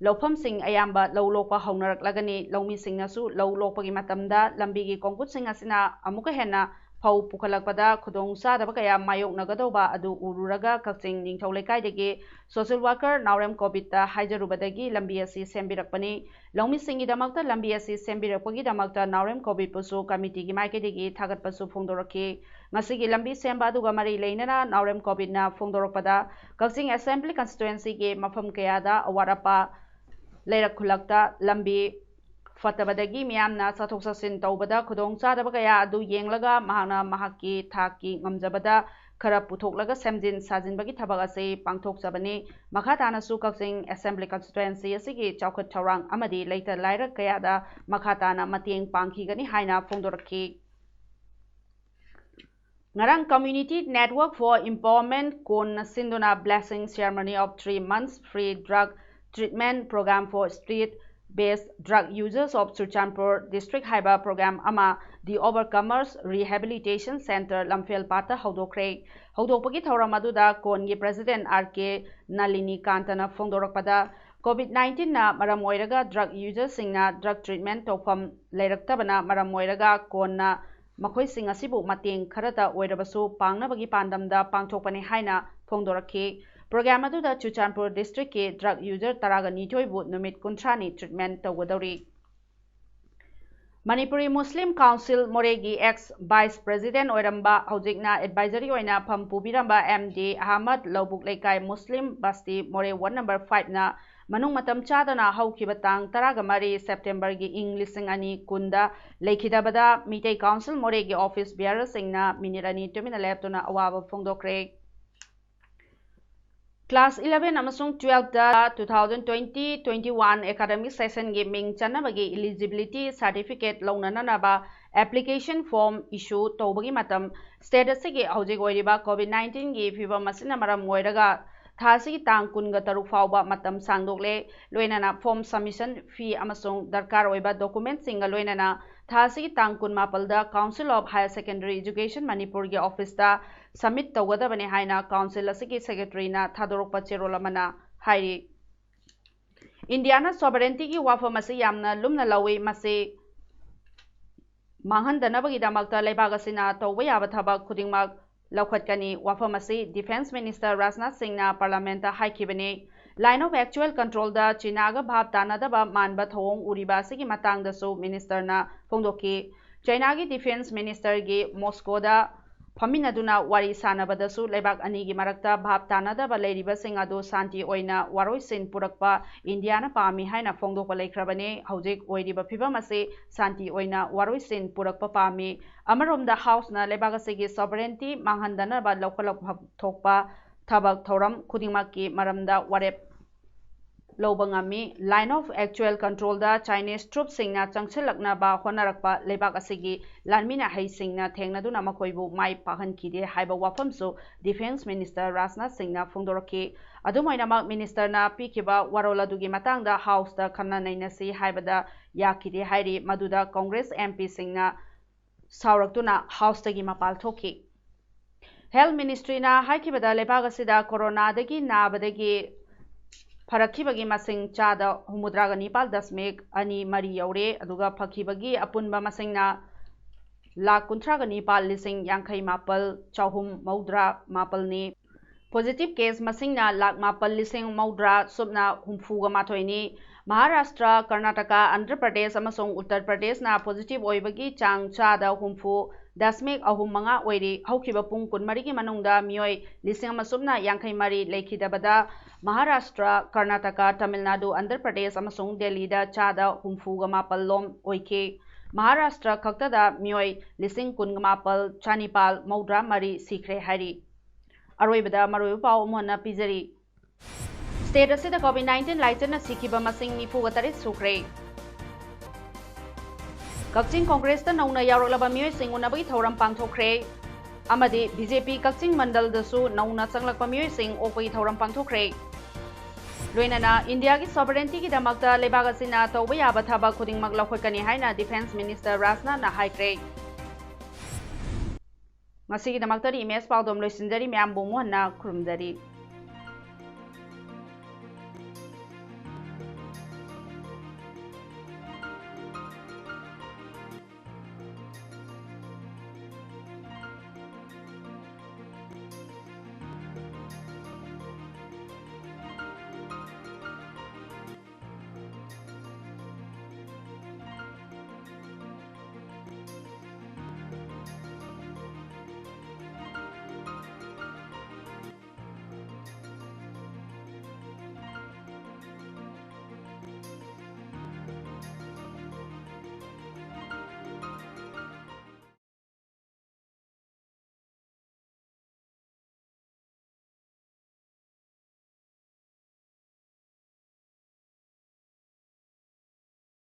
ꯂꯧꯐꯝꯁꯤꯡ ꯑꯌꯥꯝꯕ ꯂꯧ ꯂꯣꯛꯄ ꯍꯧꯅꯔꯛꯂꯒꯅꯤ꯫ ꯂꯧꯃꯤꯁꯤꯡꯅꯁꯨ ꯂꯧ ꯂꯣꯛꯄꯒꯤ ꯃꯇꯝꯗ ꯂꯝꯕꯤꯒꯤ ꯀꯣꯡꯀꯨꯠꯁꯤꯡ ꯑꯁꯤꯅ ꯑꯃꯨꯛꯀ ꯍꯦꯟꯅ ꯐꯧ ꯄꯨꯈꯠꯂꯛꯄꯗ ꯈꯨꯗꯣꯡ ꯆꯥꯗꯕ ꯀꯌꯥ ꯃꯥꯌꯣꯛꯅꯒꯗꯧꯕ ꯑꯗꯨ ꯎꯔꯨꯔꯒ ꯀꯛꯆꯤꯡ ꯅꯤꯡꯊꯧ ꯂꯩꯀꯥꯏꯗꯒꯤ ꯁꯣꯁꯦꯜ ꯋꯥꯀꯔ ꯅꯥꯎꯔꯦꯝ ꯀꯣꯕꯤꯠꯇ ꯍꯥꯏꯖꯔꯨꯕꯗꯒꯤ ꯂꯝꯕꯤ ꯑꯁꯤ ꯁꯦꯝꯕꯤꯔꯛꯄꯅꯤ꯫ ꯂꯧꯃꯤꯁꯤꯡꯒꯤꯗꯃꯛꯇ ꯂꯝꯕꯤ ꯑꯁꯤ ꯁꯦꯝꯕꯤꯔꯛꯄꯒꯤꯗꯃꯛꯇ ꯅꯥꯎꯔꯦꯝ ꯀꯣꯕꯤꯠꯄꯨꯁꯨ ꯀꯃꯤꯇꯤꯒꯤ ꯃꯥꯏꯀꯩꯗꯒꯤ ꯊꯥꯒꯠꯄꯁꯨ ꯐꯣꯡꯗꯣꯔꯛꯈꯤ꯫ ꯉꯁꯤꯒꯤ ꯂꯝꯕꯤ ꯁꯦꯝꯕ ꯑꯗꯨꯒ ꯃꯔꯤ ꯂꯩꯅꯅ ꯅꯥꯎꯔꯦꯝ ꯀꯣꯕꯤꯠꯅ ꯐꯣꯡꯗꯣꯔꯛꯄꯗ, ꯀꯛꯆꯤꯡ ꯑꯦꯁꯦꯝꯕ꯭ꯂꯤ ꯀꯟꯁꯇꯤꯇ꯭ꯋꯦꯟꯁꯤꯒꯤ ꯃꯐꯝ ꯀꯌꯥꯗ ꯑꯋꯥꯠ ꯑꯄꯥ ꯂꯩꯔꯛ ꯈꯨꯜꯂꯛꯇ ꯂꯝꯕꯤ ꯐꯠꯇꯕꯗꯒꯤ ꯃꯤꯌꯥꯝꯅ ꯆꯠꯊꯣꯛ ꯆꯠꯁꯤꯟ ꯇꯧꯕꯗ ꯈꯨꯗꯣꯡ ꯆꯥꯗꯕ ꯀꯌꯥ ꯑꯗꯨ ꯌꯦꯡꯂꯒ ꯃꯍꯥꯛꯅ ꯃꯍꯥꯛꯀꯤ ꯊꯥꯛꯀꯤ ꯉꯝꯖꯕꯗ ꯈꯔ ꯄꯨꯊꯣꯛꯂꯒ ꯁꯦꯝꯖꯤꯟ ꯁꯥꯖꯤꯟꯕꯒꯤ ꯊꯕꯛ ꯑꯁꯤ ꯄꯥꯡꯊꯣꯛꯆꯕꯅꯤ꯫ ꯃꯈꯥ ꯇꯥꯅꯁꯨ ꯀꯛꯆꯤꯡ ꯑꯦꯁꯦꯝꯕ꯭ꯂꯤ ꯀꯟꯁꯇꯤꯇ꯭ꯋꯦꯟꯁꯤ ꯑꯁꯤꯒꯤ ꯆꯥꯎꯈꯠ ꯊꯧꯔꯥꯡ ꯑꯃꯗꯤ ꯂꯩꯇ ꯂꯥꯏꯔ ꯀꯌꯥꯗ ꯃꯈꯥ ꯇꯥꯅ ꯃꯇꯦꯡ ꯄꯥꯡꯈꯤꯒꯅꯤ ꯍꯥꯏꯅ ꯐꯣꯡꯗꯣꯔꯛꯈꯤ꯫ ꯉꯔꯥꯡ Community Network for Empowerment ꯀꯣꯟꯅ ꯁꯤꯟꯗꯨꯅ Blessing Ceremony of Three Months Free Drug Treatment Program for Street Based Drug Users of Churachandpur District ꯍꯥꯏꯕ program ꯑꯃ The Overcomers Rehabilitation Center ꯂꯝꯐꯦꯜ ꯄꯥꯠꯇ ꯍꯧꯗꯣꯛꯈ꯭ꯔꯦ꯫ ꯍꯧꯗꯣꯛꯄꯒꯤ ꯊꯧꯔꯝ ꯑꯗꯨꯗ ꯀꯣꯟꯒꯤ president R K ꯅꯂꯤꯅꯤ ꯀꯥꯟꯇꯅ ꯐꯣꯡꯗꯣꯔꯛꯄꯗ, COVID nineteen ꯅ ꯃꯔꯝ ꯑꯣꯏꯔꯒ drug user ꯁꯤꯡꯅ drug treatment ꯇꯧꯐꯝ ꯂꯩꯔꯛꯇꯕꯅ ꯃꯔꯝ ꯑꯣꯏꯔꯒ ꯀꯣꯟꯅ ꯃꯈꯣꯏꯁꯤꯡ ꯑꯁꯤꯕꯨ ꯃꯇꯦꯡ ꯈꯔꯇ ꯑꯣꯏꯔꯕꯁꯨ ꯄꯥꯡꯅꯕꯒꯤ ꯄꯥꯟꯗꯝꯗ ꯄꯥꯡꯊꯣꯛꯄꯅꯤ ꯍꯥꯏꯅ ꯐꯣꯡꯗꯣꯔꯛꯈꯤ꯫ Program ꯑꯗꯨꯗ ꯆꯨꯔꯆꯥꯟꯄꯨꯔ district ꯀꯤ drug user ꯇꯔꯥꯒ ꯅꯤꯊꯣꯏꯕꯨ ꯅꯨꯃꯤꯠ ꯀꯨꯟꯊ꯭ꯔꯥꯅꯤ treatment ꯇꯧꯒꯗꯧꯔꯤ꯫ ꯃꯅꯤꯄꯨꯔꯤ ꯃꯨꯁꯂꯤꯝ ꯀꯥꯎꯟꯁꯤꯜ ꯃꯣꯔꯦꯒꯤ ex vice president ꯑꯣꯏꯔꯝꯕ, ꯍꯧꯖꯤꯛꯅ advisory ꯑꯣꯏꯅ ꯐꯝ ꯄꯨꯕꯤꯔꯝꯕ M D ꯑꯍꯃꯗ ꯂꯧꯕꯨꯛ ꯂꯩꯀꯥꯏ ꯃꯨꯁꯂꯤꯝ ꯕꯁꯇꯤ ꯃꯣꯔꯦ ward number five ꯅ ꯃꯅꯨꯡ ꯃꯇꯝ ꯆꯥꯗꯅ ꯍꯧꯈꯤꯕ ꯇꯥꯡ ꯇꯔꯥꯒ ꯃꯔꯤ September ꯒꯤ ꯏꯪ ꯂꯤꯁꯤꯡ ꯑꯅꯤ ꯀꯨꯟꯗ ꯂꯩꯈꯤꯗꯕꯗ ꯃꯤꯇꯩ ꯀꯥꯎꯟꯁꯤꯜ ꯃꯣꯔꯦꯒꯤ office bearer ꯁꯤꯡꯅ ꯃꯤꯅꯤꯠ ꯑꯅꯤ ꯇꯨꯃꯤꯟꯅ ꯂꯦꯞꯇꯨꯅ ꯑꯋꯥꯕ ꯐꯣꯡꯗꯣꯛꯈ꯭ꯔꯦ꯫ Class eleven ꯑꯃꯁꯨꯡ twelve ꯇ two thousand twenty twenty-one academic session ꯒꯤ ꯃꯤꯡ ꯆꯟꯅꯕꯒꯤ eligibility certificate ꯂꯧꯅꯅꯅꯕ application form issue ꯇꯧꯕꯒꯤ ꯃꯇꯝ, state ꯑꯁꯤꯒꯤ ꯍꯧꯖꯤꯛ ꯑꯣꯏꯔꯤꯕ COVID nineteen ꯒꯤ ꯐꯤꯕꯝ ꯑꯁꯤꯅ ꯃꯔꯝ ꯑꯣꯏꯔꯒ ꯊꯥ ꯑꯁꯤꯒꯤ ꯇꯥꯡ ꯀꯨꯟꯒ ꯇꯔꯨꯛ ꯐꯥꯎꯕ ꯃꯇꯝ ꯁꯥꯡꯗꯣꯛꯂꯦ꯫ ꯂꯣꯏꯅꯅ form submission fee ꯑꯃꯁꯨꯡ ꯗꯔꯀꯥꯔ ꯑꯣꯏꯕ document ꯁꯤꯡꯒ ꯂꯣꯏꯅꯅ ꯊꯥ ꯑꯁꯤꯒꯤ ꯇꯥꯡ ꯀꯨꯟꯃꯥꯄꯜꯗ Council of Higher Secondary Education ꯃꯅꯤꯄꯨꯔꯒꯤ office ꯇ submit ꯇꯧꯒꯗꯕꯅꯤ ꯍꯥꯏꯅ council ꯑꯁꯤꯒꯤ secretary ꯅ ꯊꯥꯗꯣꯔꯛꯄ ꯆꯦꯔꯣꯜ ꯑꯃꯅ ꯍꯥꯏꯔꯤ꯫ ꯏꯟꯗꯤꯌꯥꯅ sovereignty ꯒꯤ ꯋꯥꯐꯝ ꯑꯁꯤ ꯌꯥꯝꯅ ꯂꯨꯝꯅ ꯂꯧꯏ꯫ ꯃꯁꯤ ꯃꯥꯡꯍꯟꯗꯅꯕꯒꯤꯗꯃꯛꯇ ꯂꯩꯕꯥꯛ ꯑꯁꯤꯅ ꯇꯧꯕ ꯌꯥꯕ ꯊꯕꯛ ꯈꯨꯗꯤꯡꯃꯛ ꯂꯧꯈꯠꯀꯅꯤ꯫ ꯋꯥꯐꯝ ꯑꯁꯤ Defence Minister ꯔꯥꯖꯅꯥꯊ ꯁꯤꯡꯅ parliament ꯇ ꯍꯥꯏꯈꯤꯕꯅꯤ꯫ Line of actual control ꯗ ꯆꯤꯅꯥꯒ ꯚꯥꯞ ꯇꯥꯅꯗꯕ ꯃꯥꯟꯕ ꯊꯧꯑꯣꯡ ꯎꯔꯤꯕ ꯑꯁꯤꯒꯤ ꯃꯇꯥꯡꯗꯁꯨ minister ꯅ ꯐꯣꯡꯗꯣꯛꯈꯤ꯫ ꯆꯥꯏꯅꯥꯒꯤ Defence Minister ꯒꯤ ꯃꯣꯁꯀꯣꯗ ꯐꯝꯃꯤꯟꯅꯗꯨꯅ ꯋꯥꯔꯤ ꯁꯥꯟꯅꯕꯗꯁꯨ ꯂꯩꯕꯥꯛ ꯑꯅꯤꯒꯤ ꯃꯔꯛꯇ ꯚꯥꯞ ꯇꯥꯅꯗꯕ ꯂꯩꯔꯤꯕꯁꯤꯡ ꯑꯗꯨ ꯁꯥꯟꯇꯤ ꯑꯣꯏꯅ ꯋꯥꯔꯣꯏꯁꯤꯟ ꯄꯨꯔꯛꯄ ꯏꯟꯗꯤꯌꯥꯅ ꯄꯥꯝꯃꯤ ꯍꯥꯏꯅ ꯐꯣꯡꯗꯣꯛꯄ ꯂꯩꯈ꯭ꯔꯕꯅꯤ꯫ ꯍꯧꯖꯤꯛ ꯑꯣꯏꯔꯤꯕ ꯐꯤꯕꯝ ꯑꯁꯤ ꯁꯥꯟꯇꯤ ꯑꯣꯏꯅ ꯋꯥꯔꯣꯏꯁꯤꯟ ꯄꯨꯔꯛꯄ ꯄꯥꯝꯃꯤ꯫ ꯑꯃꯔꯣꯝꯗ House ꯅ ꯂꯩꯕꯥꯛ ꯑꯁꯤꯒꯤ sovereignty ꯃꯥꯡꯍꯟꯗꯅꯕ ꯂꯧꯈꯠꯂꯛꯄ ꯊꯣꯛꯄ ꯊꯕꯛ ꯊꯧꯔꯝ ꯈꯨꯗꯤꯡꯃꯛꯀꯤ ꯃꯔꯝꯗ ꯋꯥꯔꯦꯞ ꯂꯧꯕ ꯉꯝꯃꯤ꯫ Line of Actual Controlꯗ Chinese troopꯁꯤꯡꯅ ꯆꯪꯁꯤꯜꯂꯛꯅꯕ ꯍꯣꯠꯅꯔꯛꯄ ꯂꯩꯕꯥꯛ ꯑꯁꯤꯒꯤ ꯂꯥꯟꯃꯤꯅ ꯍꯩꯁꯤꯡꯅ ꯊꯦꯡꯅꯗꯨꯅ ꯃꯈꯣꯏꯕꯨ ꯃꯥꯏ ꯄꯥꯛꯍꯟꯈꯤꯗꯦ ꯍꯥꯏꯕ ꯋꯥꯐꯝꯁꯨ Defence Minister ꯔꯥꯖꯅꯥꯊ ꯁꯤꯡꯅ ꯐꯣꯡꯗꯣꯔꯛꯈꯤ꯫ ꯑꯗꯨꯝ ꯑꯣꯏꯅꯃꯛ, ministerꯅ ꯄꯤꯈꯤꯕ ꯋꯥꯔꯣꯜ ꯑꯗꯨꯒꯤ ꯃꯇꯥꯡꯗ Houseꯇ ꯈꯟꯅ ꯅꯩꯅꯁꯤ ꯍꯥꯏꯕꯗ ꯌꯥꯈꯤꯗꯦ ꯍꯥꯏꯔꯤ꯫ ꯃꯗꯨꯗ Congress MPꯁꯤꯡꯅ ꯁꯥꯎꯔꯛꯇꯨꯅ Houseꯇꯒꯤ ꯃꯄꯥꯜ ꯊꯣꯛꯈꯤ꯫ Health Ministryꯅ ꯍꯥꯏꯈꯤꯕꯗ, ꯂꯩꯕꯥꯛ ꯑꯁꯤꯗ ꯀꯣꯔꯣꯅꯥꯗꯒꯤ ꯅꯥꯕꯗꯒꯤ ꯐꯔꯛꯈꯤꯕꯒꯤ ꯃꯁꯤꯡ ꯆꯥꯗ ꯍꯨꯝꯐꯨꯇꯔꯥꯒ ꯅꯤꯄꯥꯜ ꯗꯁꯃꯤꯛ ꯑꯅꯤ ꯃꯔꯤ ꯌꯧꯔꯦ, ꯑꯗꯨꯒ ꯐꯈꯤꯕꯒꯤ ꯑꯄꯨꯟꯕ ꯃꯁꯤꯡꯅ ꯂꯥꯈ ꯀꯨꯟꯊ꯭ꯔꯥꯒ ꯅꯤꯄꯥꯜ ꯂꯤꯁꯤꯡ ꯌꯥꯡꯈꯩ ꯃꯥꯄꯜ ꯆꯍꯨꯝ ꯃꯧꯗ꯭ꯔꯥ ꯃꯥꯄꯜꯅꯤ꯫ Positive case ꯃꯁꯤꯡꯅ ꯂꯥꯈ ꯃꯥꯄꯜ ꯂꯤꯁꯤꯡ ꯃꯧꯗ꯭ꯔꯥ ꯁꯨꯞꯅ ꯍꯨꯝꯐꯨꯒ ꯃꯥꯊꯣꯏꯅꯤ꯫ ꯃꯍꯥꯔꯥꯁꯇ꯭ꯔ, ꯀꯔꯅꯥꯇꯀꯥ, ꯑꯟꯙ꯭ꯔ ꯄ꯭ꯔꯗꯦꯁ ꯑꯃꯁꯨꯡ ꯎꯠꯇꯔ ꯄ꯭ꯔꯗꯦꯁꯅ positive ꯑꯣꯏꯕꯒꯤ ꯆꯥꯡ ꯆꯥꯗ ꯍꯨꯝꯐꯨ ꯗꯁꯃꯤꯛ ꯑꯍꯨꯝ ꯃꯉꯥ ꯑꯣꯏꯔꯤ꯫ ꯍꯧꯈꯤꯕ ꯄꯨꯡ ꯀꯨꯟꯃꯔꯤꯒꯤ ꯃꯅꯨꯡꯗ ꯃꯤꯑꯣꯏ ꯂꯤꯁꯤꯡ ꯑꯃ ꯁꯨꯞꯅ ꯌꯥꯡꯈꯩ ꯃꯔꯤ ꯂꯩꯈꯤꯗꯕꯗ ꯃꯍꯥꯔꯥꯁꯇ꯭ꯔ, ꯀꯔꯅꯥꯇꯀꯥ, ꯇꯥꯃꯤꯜ ꯅꯥꯗꯨ, ꯑꯟꯙ꯭ꯔ ꯄ꯭ꯔꯗꯦꯁ ꯑꯃꯁꯨꯡ ꯗꯦꯜꯂꯤꯗ ꯆꯥꯗ ꯍꯨꯝꯐꯨꯒ ꯃꯥꯄꯜ ꯂꯣꯝ ꯑꯣꯏꯈꯤ꯫ ꯃꯍꯥꯔꯥꯁꯇ꯭ꯔ ꯈꯛꯇꯗ ꯃꯤꯑꯣꯏ ꯂꯤꯁꯤꯡ ꯀꯨꯟꯒ ꯃꯥꯄꯜ ꯆꯥꯅꯤꯄꯥꯜ ꯃꯧꯗ꯭ꯔꯥ ꯃꯔꯤ ꯁꯤꯈ꯭ꯔꯦ ꯍꯥꯏꯔꯤ꯫ ꯑꯔꯣꯏꯕꯗ ꯃꯔꯨꯑꯣꯏꯕ ꯄꯥꯎ ꯑꯃꯨꯛ ꯍꯟꯅ ꯄꯤꯖꯔꯤ꯫ State ꯑꯁꯤꯗ COVID nineteen ꯂꯥꯏꯆꯠꯅ ꯁꯤꯈꯤꯕ ꯃꯁꯤꯡ ꯅꯤꯐꯨꯒ ꯇꯔꯦꯠ ꯁꯨꯈ꯭ꯔꯦ꯫ ꯀꯛꯆꯤꯡ Congressꯇ ꯅꯧꯅ ꯌꯥꯎꯔꯛꯂꯕ ꯃꯤꯑꯣꯏꯁꯤꯡ ꯎꯅꯕꯒꯤ ꯊꯧꯔꯝ ꯄꯥꯡꯊꯣꯛꯈ꯭ꯔꯦ꯫ ꯑꯃꯗꯤ BJP ꯀꯛꯆꯤꯡ ꯃꯟꯗꯜꯗꯁꯨ ꯅꯧꯅ ꯆꯪꯂꯛꯄ ꯃꯤꯑꯣꯏꯁꯤꯡ ꯑꯣꯛꯄꯒꯤ ꯊꯧꯔꯝ ꯄꯥꯡꯊꯣꯛꯈ꯭ꯔꯦ꯫ ꯂꯣꯏꯅꯅ ꯏꯟꯗꯤꯌꯥꯒꯤ sovereigntyꯒꯤꯗꯃꯛꯇ ꯂꯩꯕꯥꯛ ꯑꯁꯤꯅ ꯇꯧꯕ ꯌꯥꯕ ꯊꯕꯛ ꯈꯨꯗꯤꯡꯃꯛ ꯂꯧꯈꯠꯀꯅꯤ ꯍꯥꯏꯅ Defence Minister ꯔꯥꯖꯅꯥꯊꯅ ꯍꯥꯏꯈ꯭ꯔꯦ꯫ ꯉꯁꯤꯒꯤꯗꯃꯛꯇꯗꯤ ꯏꯃꯦꯖ ꯄꯥꯎꯗꯝ ꯂꯣꯏꯁꯤꯟꯖꯔꯤ꯫ ꯃꯌꯥꯝꯕꯨ ꯑꯃꯨꯛ ꯍꯟꯅ ꯈꯨꯔꯨꯝꯖꯔꯤ꯫